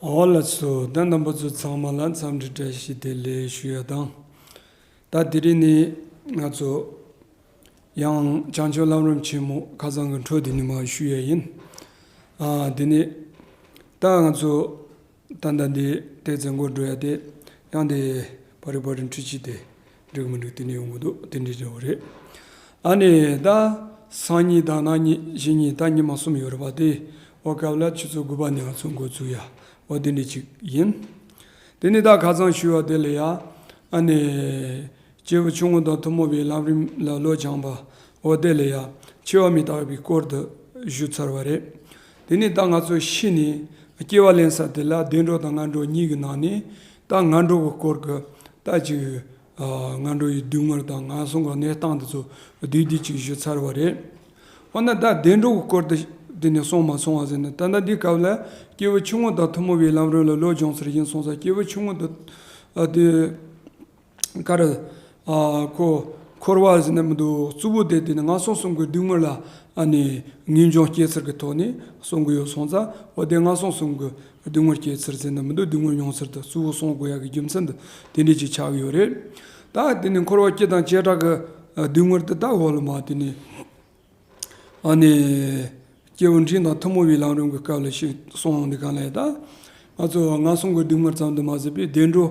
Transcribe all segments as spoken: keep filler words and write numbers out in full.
འོ་ལགས་སོ། ད་རྣམ་པ་ཚོ་ཚང་མ་ལ་འཚམས་འདྲི་བཀྲ་ཤིས་བདེ་ལེགས་ཞུ་ཡ་དང་། ད་དེ་རིང་ནི་ང་ཚོ་ཡང་བྱང་ཆུབ་ལམ་རིམ་ཆེན་མོ་ཁ་སང་གི་འཕྲོ་དེ་ནི་མར་ཞུ་ཡ་ཡིན། ཨ་དེ་ནི་ད་ང་ཚོ་ད་ལྟ་འདི་དེ་ཚེ་འགོ་འགྲོ་ཡ་དེ་ཡང་དེ་བ་རི་བ་རི་འཕྲུལ་ཆས་དེ་འགྲིག་མི་འགྲིག་དེ་འདྲ་ཡོང་གི་འདུག་དེ་འདྲ་འདྲ་བོ་རེད། ཨ་ནི་ད་སང་ཉིན་དང་གནངས་ཉིན་གཞེས་ཉིན་ད་ཉི་མ་གསུམ་ཡོད་རེད་པ། དེ་འོ་སྐབས་ལ་ཆུ་ཚོད་དགུ་པ་ནས་ང་ཚོ་འགོ་བཙུགས་ཡ་འོ་དེ་འདྲ་ཅིག་ཡིན། དེ་ནི་ད་ཁ་སང་ཞུས་པ་དེ་ལ་ཡ་ཨ་ནི་སྐྱེས་བུ་ཆུང་ངུ་དང་ཐུན་མོང་བའི་ལམ་རིམ་ལ་བློ་སྦྱངས་པ་འོ་དེ་ལ་ཡ་འཆི་བ་མི་རྟག་པའི་སྐོར་དུ་ཞུས་ཚར་བ་རེད། དེ་ནི་ད་ང་ཚོ་ཤི་ནས་སྐྱེ་བ་ལེན་ས་དེ་ལ་བདེ་འགྲོ་དང་ངན་འགྲོ་གཉིས་ཀྱི་ནང་ནས་ད་ངན་འགྲོ་གི་སྐོར་གྱི་ད་ཅིག་ཨ་ངན་འགྲོ་ཡི་སྡུག་བསྔལ་དང་ངན་སོང་གི་གནས་སྟངས་འདི་ཚོ་བསྡུས་བསྡུས་ཅིག་ཞུས་ཚར་བ་རེད། འོ་ན་ད་བདེ་འགྲོ་གི་སྐོར་དེ་འདི་ནས་གསུངས་མ་སོང་བ་ཟེར་ན། ད་ལྟ་འདི་སྐབས་ལ་སྐྱེས་བུ་ཆུང་ངུ་དང་ཐུན་མོང་བའི་ལམ་རིམ་ལ་བློ་སྦྱོང་ཚར་ཡིན་སོང་ཙང་། སྐྱེས་བུ་ཆུང་ངུ་དེ་ཨ་དེ་ག་རེ་ཨ་ཁོ་འཁོར་བ་ཟེར་ན་མི་འདུག་རྩུབ་པོ་དེ་དེ་ནི་ངན་སོང་གསུམ་གྱི་སྡུག་བསྔལ་ལ་ཨ་ནི་ངེས་འབྱུང་སྐྱེ་ཚུལ་གྱི་ཐོག་ནས་གསུང་གི་ཡོད་སོང་ཙང་། འོ་དེ་ངན་སོང་གསུམ་གྱི་སྡུག་བསྔལ་སྐྱེ་ཚུལ་ཟེར་ན་མི་འདུག་སྡུག་བསྔལ་མྱོང་ཚུལ་དེ་གཙོ་བོ་གསུང་དགོས་ཡག་གི་རྒྱུ་མཚན་དེ་དེ་འདྲ་ཅིག་ཆགས་ཀྱི་ཡོད་རེད། ད་དེ་ནི་འཁོར་བ་སྐྱེ་དང་བྱེ་བྲག་གི་སྡུག་བསྔལ་དེ་ད་འོག་ལ་མར་དེ་ནི་ཨ་ནི་སྐྱེས་བུ་འབྲིང་དང་ཐུན་མོང་བའི་ལམ་རིམ་གྱི་སྐབས་ལ་ཞིག་གསུངས་ཡོང་དུས་གང་ལ་ཡ། ད་ང་ཚོ་ངན་སོང་གི་སྡུག་བསྔལ་ཙམ་དུ་མ་ཟད་པའི་བདེ་འགྲོ་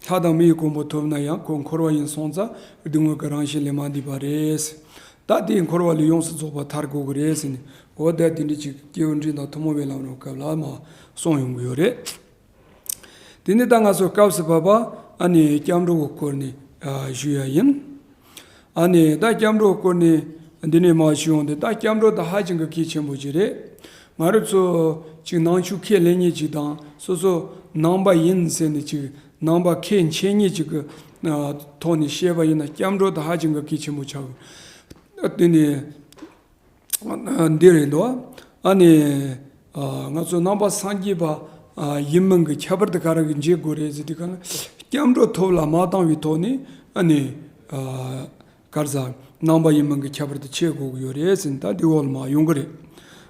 ལྷ་དང་མིའི་གོ་འཕང་ཐོབ་ན་ཡང་ཁོ་འཁོར་བ་ཡིན་སོང་ཙང་སྡུག་བསྔལ་གྱི་རང་བཞིན་ལས་མ་འདས་པ་རེད། ད་དེའི་འཁོར་བ་ལས་ཡོངས་སུ་རྫོགས་པ་ཐར་དགོས་ཀྱི་རེད་ཟེར་ནས། འོ་ད་དེ་འདྲ་ཅིག་སྐྱེས་བུ་འབྲིང་དང་ཐུན་མོང་བའི་ལམ་རིམ་སྐབས་ལ་མར་གསུངས་ཡོང་གི་ཡོད་རེད། དེ་ནས་ད་ང་ཚོ་སྐབས་སུ་བབ་པ་ཨ་ནི་སྐྱབས་འགྲོ་གི་སྐོར་ནས་ཨ་ཞུ་ཡ་ཡིན། ཨ་ནི་ད་སྐྱབས་འགྲོ་གི་སྐོར་ནས་འདི་ནས་མར་ཞུ་ཡོང་དུས། ད་སྐྱབས་འགྲོ་ད་ཧ་ཅང་གི་གལ་ཆེན་པོ་ཅིག་རེད། ང་རང་ཚོ་ཅིག་ནང་ཆོས་ཁས་ལེན་མཁན་ཅིག་དང་། སོ་སོ་ནང་པ་ཡིན་ཟེར་ནས་ཅིག་ནང་པ་ཁས་འཆེ་མཁན་ཅིག་གི་ཨ་ཐོག་ནས་བཤད་པ་ཡིན་ན། སྐྱབས་འགྲོ་ད་ཧ་ཅང་གི་གལ་ཆེན་པོ་ཆགས་ཀྱི། དེ་ནས་འདི་རེད་འདུག་ཨ་ནི་ང་ཚོ་ནང་པ་སངས་རྒྱས་པ་ཡིན་མིན་གྱི་ཁྱད་པར་དེ་ག་རེ་གི་འབྱེད་དགོས་རེད་ཟེར་དུས་གང་ལ། སྐྱབས་འགྲོ་ཐོབ་ལ་མ་བཏང་བའི་ཐོག་ནས་ཨ་ནི་ག་རེ་ཟ་ནང་པ་ཡིན་མིན་གྱི་ཁྱད་པར་དེ་ཕྱེ་དགོས་ཀྱི་ཡོད་རེད་ཟེར་ནས། ད་འདི་འོག་ལ་མར་ཡོང་གི་རེད།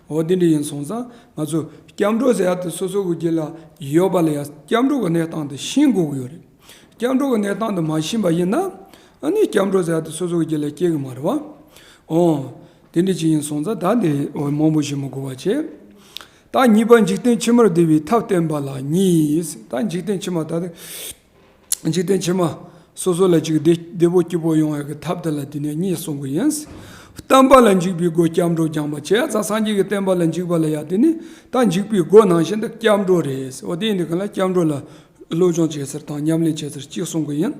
འོ་དེ་འདྲ་ཡིན་སོང་ཙང་། ང་ཚོ་སྐྱབས་འགྲོ་ཟེར་ཡ་དེ་སོ་སོ་གི་རྒྱུད་ལ་ཡོད་པ་ལ་ཡ་སྐྱབས་འགྲོ་གི་གནས་སྟངས་དེ་ཤེས་དགོས་ཀྱི་ཡོད་རེད། སྐྱབས་འགྲོ་གི་གནས་སྟངས་དེ་མ་ཤེས་པ་ཡིན་ན། ཨ་ནི་སྐྱབས་འགྲོ་ཟེར་ཡ་དེ་སོ་སོ་གི་རྒྱུད་ལ་སྐྱེ་གི་མ་རེད་བ། འོ། དེ་འདྲ་ཅིག་ཡིན་སོང་ཙང་། ད་འདི་འོ་མང་པོ་ཞུ་མི་དགོས་པ་བྱས། ད་གཉིས་པ་འཇིག་རྟེན་ཕྱི་མར་བདེ་བའི་ཐབས་བསྟན་པ་ལ་གཉིས། ད་འཇིག་རྟེན་ཕྱི་མ་ད་འཇིག་རྟེན་ཕྱི་མ་སོ་སོ་ལ་ཅིག་བདེ་བདེ་པོ་སྐྱིད་པོ་ཡོང་ཡ་གི་ཐབས་དེ་ལ་དེ་ནས་གཉིས་གསུང་གི་ཡིན། བསྟན་པ་ལ་འཇུག་པའི་སྒོ་སྐྱབས་འགྲོ་སྦྱངས་པ་བྱས་ཙང་། སངས་རྒྱས་ཀྱི་བསྟན་པ་ལ་འཇུག་པ་ལ་ཡ་དེ་ནི་ད་འཇུག་པའི་སྒོ་ནང་བཞིན་དུ་སྐྱབས་འགྲོ་རེད། འོ་དེ་ཡིན་དུས་གང་ལ་སྐྱབས་འགྲོ་ལ་སློབ་སྦྱོང་བྱེད་ཚུལ་དང་ཉམས་ལེན་བྱེད་ཚུལ་གཅིག་གསུང་གི་ཡིན།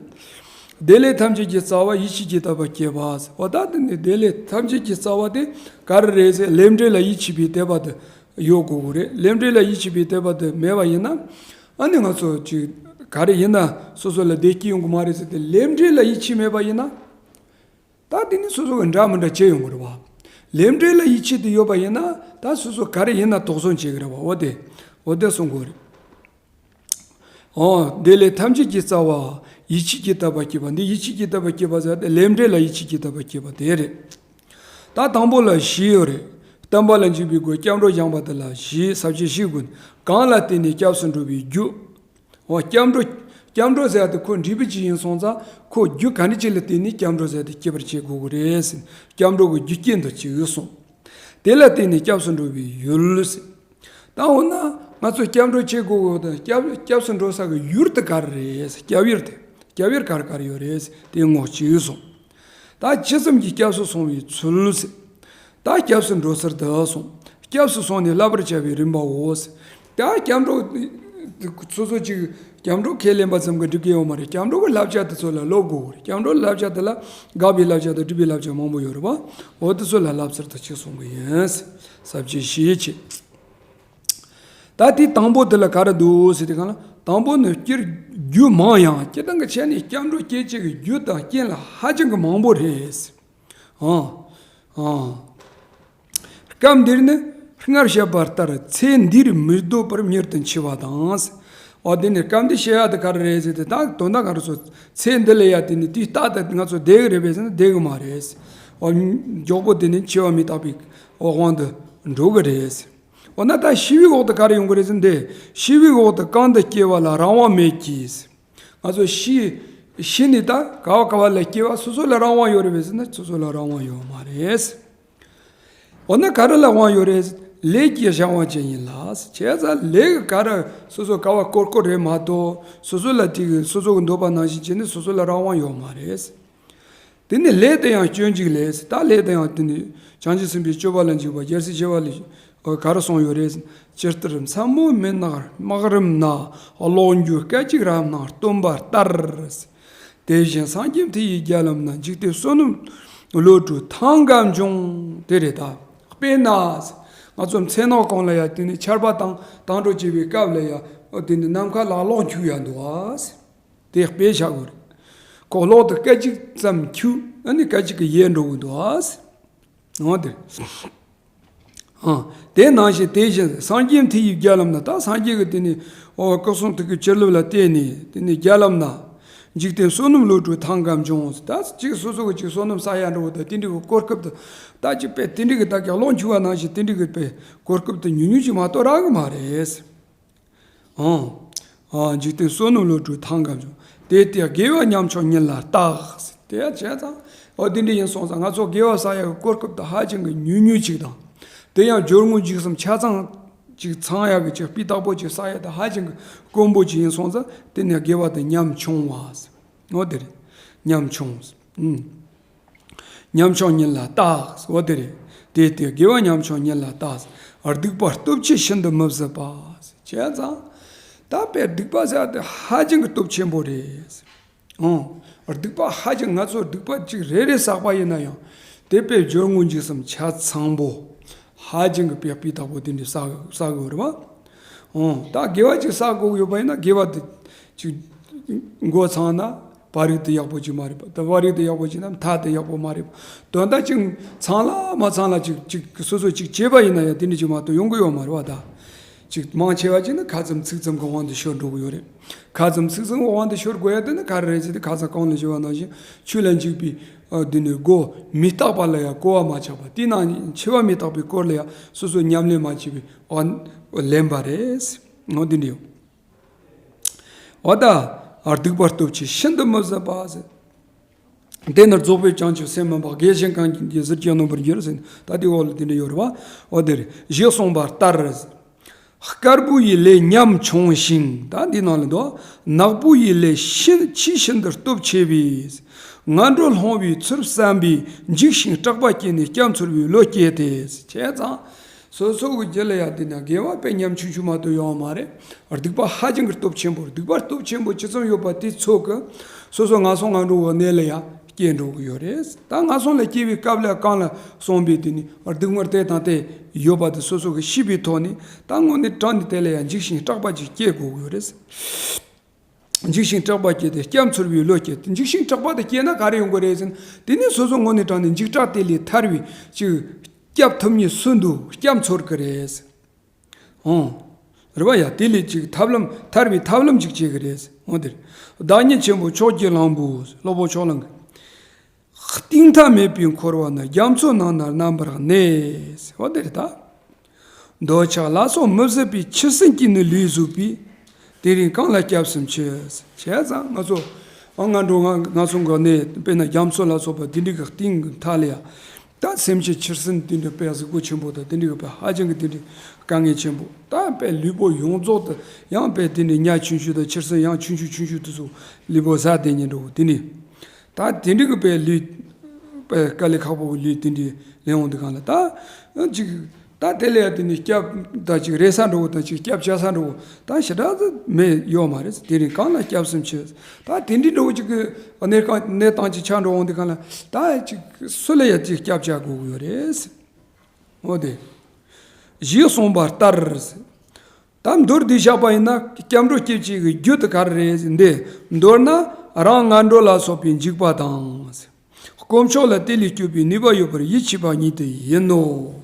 བདེ་ལེགས་ཐམས་ཅད་ཀྱི་རྩ་བ་ཡིད་ཆེས་ཀྱི་དད་པ་བསྐྱེད་པ། འོ་ད་དེ་ནི་བདེ་ལེགས་ཐམས་ཅད་ཀྱི་རྩ་བ་དེ་ག་རེ་རེད་ཟེར། ལས་འབྲས་ལ་ཡིད་ཆེས་པའི་དད་པ་དེ་ཡོད་དགོས་ཀྱི་རེད། ལས་འབྲས་ལ་ཡིད་ཆེས་པའི་དད་པ་དེ་མེད་པ་ཡིན་ན། ཨ་ནི་ང་ཚོ་ཅིག་ག་རེ་ཡིན་ན་སོ་སོ་ལ་བདེ་སྐྱིད་ཡོང་གི་མ་རེད་ཟེར་ཏེ། ལས་འབྲས་ལ་ཡིད་ཆེས་མེད་པ་ཡིན་ན། ད་དེ་ནི་སོ་སོ་གི་འདྲ་མི་འདྲ་བྱེད་ཡོང་གི་རེད་བ། ལས་འབྲས་ལ་ཡིད་ཆེས་དེ་ཡོད་པ་ཡིན་ན། ད་སོ་སོ་ག་རེ་ཡིན་ན་དོགས་ཟོན་བྱེད་ཀྱི་རེད་བ། འོ་དེ་འོ་དེ་གསུང་དགོས་རེད། འོ། བདེ་ལེགས་ཐམས་ཅད་ཀྱི་རྩ་བ་ཡིད་ཆེས་ཀྱི་དད་པ་བསྐྱེད་པ། འདི་ཡིད་ཆེས་ཀྱི་དད་པ་བསྐྱེད་པ་ཟེར་ཏེ། ལས་འབྲས་ལ་ཡིད་ཆེས་ཀྱི་དད་པ་བསྐྱེད་པ་དེ་རེད། ད་དང་པོ་ལ་བཞི་ཡོད་རེད། བསྟན་པ་ལ་འཇུག་པའི་སྒོ་སྐྱབས་འགྲོ་སྦྱངས་པ་དེ་ལ་བཞི། ས་བཅད་བཞི་དགོས། གང་ལ་བརྟེན་ནས་སྐྱབས་སུ་འགྲོ་བའི་རྒྱུ། འོ་སྐྱབས་འགྲོ། སྐྱབས་འགྲོ་ཟེར་ཡ་དེ་ཁོ་འབྲས་བུ་ཅིག་ཡིན་སོང་ཙང་། ཁོ་རྒྱུ་ག་འདྲ་ཅིག་ལ་བརྟེན་ནས་སྐྱབས་འགྲོ་ཟེར་ཡ་དེ་སྐྱེ་བར་བྱེད་དགོས་ཀྱི་རེད་ཟེར། སྐྱབས་འགྲོ་གི་རྒྱུ་རྐྱེན་དུ་ཅིག་གསུངས། དེ་ལ་བརྟེན་ནས་སྐྱབས་སུ་འགྲོ་བའི་ཡུལ་ཟེར། ད་འོ་ན་ང་ཚོ་སྐྱབས་འགྲོ་བྱེད་དགོས་དགོས་དང་། སྐྱབས་སྐྱབས་སུ་འགྲོ་ས་གི་ཡུལ་དེ་ག་རེ་རེད། སྐྱབས་ཡུལ་དེ། སྐྱབས་ཡུལ་ག་རེ་ག་རེ་ཡོད་རེད། དེ་ངོ་གཅིག་གསུངས། ད་ཇི་ཙམ་གྱིས་སྐྱབས་སུ་སོང་བའི་ཚུལ་ཟེར། ད་སྐྱབས་སུ་འགྲོ་ཚུལ་དེ་གསུངས། སྐྱབས་སུ་སོང་ནས་བསླབ་པར་བྱ་བའི་རིམ་པའོ་ཟེར། ད་སྐྱབས་འགྲོ་སོ་སོ་ཅིག་སྐྱབས་འགྲོ་ཁས་ལེན་པ་ཙམ་གྱིས་འགྲིག་གི་ཡོད་མ་རེད། སྐྱབས་འགྲོ་གི་བསླབ་བྱ་དེ་ཚོ་ལ་སློབ་དགོས་རེད། སྐྱབས་འགྲོ་བསླབ་བྱ་དེ་ལ་དགག་པའི་བསླབ་བྱ་དང་སྒྲུབ་པའི་བསླབ་བྱ་མང་པོ་ཡོད་རེད་བ། འོ་དེ་ཚོ་ལ་བསླབ་ཚུལ་དེ་གཅིག་གསུང་གི་ཡིན། ས་བཅད་བཞི་བྱས། ད་དེ་དང་པོ་དེ་ལ་ག་རེ་འདུག་ཟེར་དུས་གང་ལ། དང་པོ་ནི་སྤྱིར་རྒྱུ་མང་ཡང་། སྤྱིར་བཏང་གི་ཆ་ནས་སྐྱབས་འགྲོ་སྐྱེ་བྱེད་ཀྱི་རྒྱུ་དང་རྐྱེན་ལ་ཧ་ཅང་གི་མང་པོ་རེད། ཨང་། ཨང་། སྐབས་འདིར་ནི་སྔར་བཤད་པ་ལྟར་ཚེ་འདིར་མི་སྡོད་པར་མྱུར་དུ་འཆི་བ་དང་། འོ་དེ་ནི་སྐབས་འདི་བཤད་ཡ་དེ་ག་རེ་རེད་ཟེར་ཏེ། ད་དོན་དག་ག་རེ་སོ། ཚེ་འདི་ལ་ཡ་དེ་ནི་དུས་རྟག་ཏུ་ང་ཚོ་བསྡད་ཀྱི་རེད་པས་ཟེར་ན་བསྡད་ཀྱི་མ་རེད། འོ་མགྱོགས་པོ་དེ་ནི་འཆི་བ་མི་རྟག་པའི་འོ་དབང་དུ་འགྲོ་གི་རེད། འོ་ན་ད་ཤི་བའི་འོག་ཏུ་ག་རེ་ཡོང་གི་རེད་ཟེར་ན། འདི་ཤི་བའི་འོག་ཏུ་གང་དུ་སྐྱེ་བ་ལ་རང་དབང་མེད་ཀྱི། ང་ཚོ་ཤི་ཤི་ནས་ད་ག་བ་ག་བ་ལ་སྐྱེ་བ་སོ་སོ་ལ་རང་དབང་ཡོད་རེད་པས་ཟེར་ན། སོ་སོ་ལ་རང་དབང་ཡོད་མ་རེད། འོ་ན་ག་རེ་ལ་དབང་ཡོད་རེད། ལས་ཀྱི་བྱ་བ་ཅན་ཡིན་ལ། བྱས་ཙང་ལས་ག་རེ་སོ་སོ་ག་བ་བསྐོར་བསྐོར་རེད་མ་གཏོགས། སོ་སོ་ལ་དེ་གི་སོ་སོ་གི་འདོད་པ་ནང་བཞིན་བྱས་ནས་སོ་སོ་ལ་རང་དབང་ཡོད་མ་རེད། དེ་ནི་ལས་དེ་ཡང་སྤྱོད་འཇུག་ལས། ད་ལས་དེ་ཡང་དེ་ནི་བྱང་ཆུབ་སེམས་དཔའི་སྤྱོད་པ་ལ་འཇུག་པ་རྒྱལ་སྲས་བྱེ་བ་ལས་ག་རེ་གསུངས་ཡོད་རེད། ཇི་ལྟར་མཚན་མོ་མུན་ནག་སྨག་རུམ་ན། གློག་འགྱུ་སྐད་ཅིག་རབ་སྣང་སྟོན་པ་ལྟར། དེ་བཞིན་སངས་རྒྱས་མཐའ་ཡས་རྒྱ་ལམ་ན། འཇིག་རྟེན་བསོད་ནམས་བློ་གྲོས་ཐང་ག་འབྱུང་། དེ་རེད་ད། དཔེར་ན། ང་ཚོ་མཚན་ནག་གང་ལ་ཡ་དེ་ནི་ཆར་པ་དང་དྭངས་སྒྲོན་བྱེད་པའི་སྐབས་ལ་ཡ། དེ་ནི་ནམ་མཁའ་ལ་གློག་འཁྱུག་ཡ་འདུག་ཨ། དེ་དཔེ་བཞག་དགོས་རེད། ཁོ་གློག་དེ་སྐད་ཅིག་ཙམ་འཁྱུག་ཨ་ནི་སྐད་ཅིག་གིས་ཡལ་འགྲོ་གི་འདུག་ཨ། འོ་དེ། ཨ། དེ་ནང་བཞིན་དེ་བཞིན་སངས་རྒྱས་མཐའ་ཡས་རྒྱ་ལམ་ན། ད་སངས་རྒྱས་ཀྱི་དེ་ནི་ཨོ་སྐུ་གསུང་ཐུགས་ཀྱི་བྱིན་རླབས་ལ་བརྟེན་ནས་དེ་ནི་རྒྱ་ལམ་ན། འཇིག་རྟེན་བསོད་ནམས་བློ་གྲོས་ཐང་ག་འབྱུང་། ད་གཅིག་སོ་སོ་གི་གཅིག་བསོད་ནམས་བསགས་ཡ་འདྲ་བོ་དང་དེ་འདྲ་གི་གོ་སྐབས་དེ། ད་གཅིག་པས་དེ་འདྲ་གི་ད་ག་གློག་འཁྱུག་པ་ནང་བཞིན་དེ་འདྲ་གི་པས་གོ་སྐབས་དེ་ཉུང་ཉུང་ཅིག་མ་གཏོགས་རག་གི་མ་རེད། ཨང་། ཨང་། འཇིག་རྟེན་བསོད་ནམས་བློ་གྲོས་ཐང་ག་འབྱུང་། དེ་ལྟར་དགེ་བ་ཉམ་ཆུང་ཉིད་ལ་བརྟག། དེ་ཡང་བྱས་ཙང་། འོ་དེ་འདྲ་ཡིན་སོང་ཙང་ང་ཚོ་དགེ་བ་བསགས་ཡག་གི་གོ་སྐབས་དེ་ཧ་ཅང་གི་ཉུང་ཉུང་ཅིག་དང་། དེ་ཡང་སྦྱོར་དངོས་འཇིགས་གསུམ་ཆ་ཚང་ཅིག་ཚང་ཡག་གི་ཅིག་སྤུས་དག་པོ་ཅིག་བསགས་ཡག་དེ་ཧ་ཅང་གི་དཀོན་པོ་ཅིག་ཡིན་སོང་ཙང་། དེ་ནས་དགེ་བ་དེ་ཉམ་ཆུང་བ། འོ་དེ་རེད། ཉམ་ཆུང་། ཨུམ། ཉམ་ཆུང་ཉིད་ལ་བརྟག། འོ་དེ་རེད། དེ་ལྟར་དགེ་བ་ཉམ་ཆུང་ཉིད་ལ་བརྟག། སྡིག་པ་སྟོབས་ཆེ་ཤིན་ཏུ་མི་བཟད་པ། བྱས་ཙང་། ད་དཔེ་སྡིག་པ་ཟེར་དེ་ཧ་ཅང་གི་སྟོབས་ཆེན་པོ་རེད། ཨང་། སྡིག་པ་ཧ་ཅང་ང་ཚོ་སྡིག་པ་གཅིག་རེ་རེ་བསགས་པ་ཡིན་ན་ཡང་། དེ་དཔེ་སྦྱོར་དངོས་འཇིགས་གསུམ་ཆ་ཚང་པོ། ཧ་ཅང་གི་དཔེ་སྤུས་དག་པོ་དེ་འདྲ་བསགས་བསགས་དགོས་རེད་བ། ཨང་། ད་དགེ་བ་ཅིག་བསགས་དགོས་ཡོད་པ་ཡིན་ན་དགེ་བ་དེ་ཅིག་འགོ་ཚང་ན། བར་རིགས་དེ་ཡག་པོ་ཅིག་མ་རེད་པ། ད་བར་རིགས་དེ་ཡག་པོ་ཅིག་ན་མཐའ་དེ་ཡག་པོ་མ་རེད་པ། དོན་དག་ཅིག་ཚང་ལ་མ་ཚང་ལ་ཅིག་ཅིག་སོ་སོ་ཅིག་བྱས་པ་ཡིན་ན་ཡང་དེ་འདྲ་ཅིག་མ་གཏོགས་ཡོང་གི་ཡོད་མ་རེད་པ། ད་ཅིག་མང་ཆེ་བ་ཅིག་ནི་ཁ་ཙམ་ཚིག་ཙམ་གྱི་དབང་དུ་ཤོར་འགྲོ་གི་ཡོད་རེད། ཁ་ཙམ་ཚིག་ཙམ་གྱི་དབང་དུ་ཤོར་དགོས་ཡ་དེ་ནི་ག་རེ་རེད་ཟེར་ཏེ། ཁ་སང་གོང་ལ་ཞུས་པ་ནང་བཞིན་ཆོས་ལ་འཇུག་པའི་ཨ་དེ་ནི་སྒོ་མི་རྟག་པ་ལ་ཡང་གོ་བ་མ་ཆགས་པ། དེ་ནང་འཆི་བ་མི་རྟག་པའི་སྐོར་ལ་ཡང་སོ་སོ་ཉམས་ལེན་མ་བྱས་པའི་ཨ་ལེན་པ་རེད། འོ་དེ་འདྲ་ཡོད། འོ་ད། སྡིག་པ་སྟོབས་ཆེ་ཤིན་ཏུ་མི་བཟད་པ་ཟེར། དེ་ནི་རྫོགས་པའི་བྱང་ཆུབ་སེམས་མིན་པ། དགེ་ཞིང་གང་གིས་ཟིལ་གྱིས་གནོན་པར་འགྱུར་ཟེར། ད་དེ་འོག་ལ་དེ་འདྲ་ཡོད་རེད་བ། འོ་དེ་རེད། ཞེས་གསུངས་པ་ལྟར། དཀར་པོ་ཡི་ལས་ཉམ་ཆུང་ཞིང་། ད་འདི་ནང་ལ་འདུག་ནག་པོ་ཡི་ལས་ཤིན་ཆེས་ཤིན་ཏུ་སྟོབས་ཆེ་བས། ངན་འགྲོར་ལྷུང་བའི་ཚུལ་བསམ་པས། འཇིགས་ཤིང་སྐྲག་པ་སྐྱེས་ནས་སྐྱབས་འཚོལ་བའི་བློ་སྐྱེས་ཏེ། བྱས་ཙང་། སོ་སོ་གི་རྒྱུད་ལ་ཡ་དེ་ན་དགེ་བ་དཔེ་ཉམ་ཆུང་ཆུང་མ་གཏོགས་ཡོང་བ་མ་རེད། སྡིག་པ་ཧ་ཅང་གི་སྟོབས་ཆེན་པོ། སྡིག་པ་སྟོབས་ཆེན་པོ་ཇི་ཙམ་ཡོད་པ་དེ་ཚོ་གི་སོ་སོ་ངན་སོང་ངན་འགྲོ་བའི་གནས་ལ་ཡ་སྐྱེ་འགྲོ་གི་ཡོད་རེད། ད་ངན་སོང་ལ་སྐྱེ་བའི་སྐབས་ལ་གང་ལ་སོང་པའི་དེ་ནི་སྡིག་དམོད་དེ་དང་དེ་ཡོད་པ་དེ་སོ་སོ་གི་ཤེས་པའི་ཐོག་ནས། ད་དངོས་གནས་དྲང་ནས་དེ་ལ་ཡ་འཇིགས་ཤིང་སྐྲག་པ་ཅིག་སྐྱེ་དགོས་གི་ཡོད་རེད། འཇིགས་ཤིང་སྐྲག་པ་སྐྱེས་ཏེ་སྐྱབས་འཚོལ་བའི་བློ་སྐྱེས་ཏེ། འཇིགས་ཤིང་སྐྲག་པ་དེ་སྐྱེས་ན་ག་རེ་ཡོང་གི་རེད་ཟེར་ན། དེ་ནི་སོ་སོ་དངོས་གནས་དྲང་ནས་འཇིགས་སྐྲག་དེ་ལས་ཐར་བའི་ཅིག་སྐྱབས་ཐུབ་མཁན་སུ་འདུག་སྐྱབས་འཚོལ་གི་རེད། ཨོ། རེད་བ་ཡ། དེ་ལས་ཅིག་ཐབས་ལམ་ཐར་བའི་ཐབས་ལམ་ཅིག་བྱེད་གི་རེད། འོ་དེ་རེད། བདག་ཉིད་ཆེན་པོ་ཕྱོགས་ཀྱི་གླང་པོ། སློབ་དཔོན་ཕྱོགས་གླང་གི། གཏིང་མཐའ་མེད་པའི་འཁོར་བ་ན། རྒྱ་མཚོ་ནང་ན་རྣམ་པར་གནས། འོ་དེ་རེད་ད། འདོད་ཆགས་ལ་སོགས་མི་བཟད་པའི། ཆུ་སྲིན་གྱིས་ནི་ལུས་གཟུགས་པའི། དེ་རིང་གང་ལ་སྐྱབས་སུ་མཆི། བྱས་ཙང་ང་ཚོ་ཨ་ངན་འགྲོ་ང་ངན་སོང་གི་གནས། དཔེར་ན་རྒྱ་མཚོ་ལ་སོགས་པ་དེ་འདྲའི་གི་གཏིང་གི་མཐའ་ལ་ཡ། ད་སེམས་ཅན་ཆུ་སྲིན་དེ་འདྲའི་དཔེ་གཟུགས་པོ་ཆེན་པོ་དང་དེ་འདྲའི་གི་དཔེ་ཧ་ཅང་གི་དེ་འདྲའི་དཀའ་ངལ་ཆེན་པོ། ད་དཔེ་ལུས་པོ་ཡོངས་རྫོགས་དུ་ཡང་དཔེ་དེ་འདྲའི་ཉ་ཆུང་ཆུང་དང་ཆུ་སྲིན་ཡང་ཆུང་ཆུང་ཆུང་ཆུང་དེ་ཚོ་ལུས་པོ་ཟ་བསྡད་མཁན་འདྲ་བོ་དེ་འདྲའི། ད་དེ་འདྲའི་གི་དཔེ་ལུས་དཔེ་དཀའ་ལས་ཁག་པོ་གི་ལུས་དེ་འདྲའི་ལེན་འོང་དུས་གང་ལ་ད་ཅིག་ད་དེ་ལས་ཡ་དེ་ནི་སྐྱབས་ད་ཅིག་རེ་ས་འགྲོ་བོ་དང་ཅིག་སྐྱབས་བཅོལ་ས་འགྲོ་བོ་ད་ཞེ་དྲག་ཏུ་མེད་ཡོད་མ་རེད། དེ་རིང་གང་ལ་སྐྱབས་སུ་མཆི། ད་དེ་འདྲའི་འགྲོ་བོ་ཅིག་གི་གནས་གང་གནས་སྟངས་ཅིག་ཆགས་འགྲོ་འོང་དུས་གང་ལ་ད་ཅིག་སུ་ལ་ཡ་ཅིག་སྐྱབས་བཅོལ་དགོས་ཀྱི་ཡོད་རེད། འོ་དེ། ཞེས་གསུངས་པ་ལྟར། ད་མདོར་བསྡུས་བཞག་པ་ཡིན་ན་སྐྱབས་འགྲོ་སྐྱེ་བྱེད་ཀྱི་རྒྱུ་དེ་ག་རེ་རེད་འདི། མདོར་ན་རང་ངན་འགྲོ་ལ་སོགས་པའི་འཇིགས་པ་དང་། དཀོན་མཆོག་ལ་དེ་ལས་སྐྱོབ་པའི་ནུས་པ་ཡོད་པར་ཡིད་ཆེས་པ་ཉིད་དུ་ཡིན་ནོ།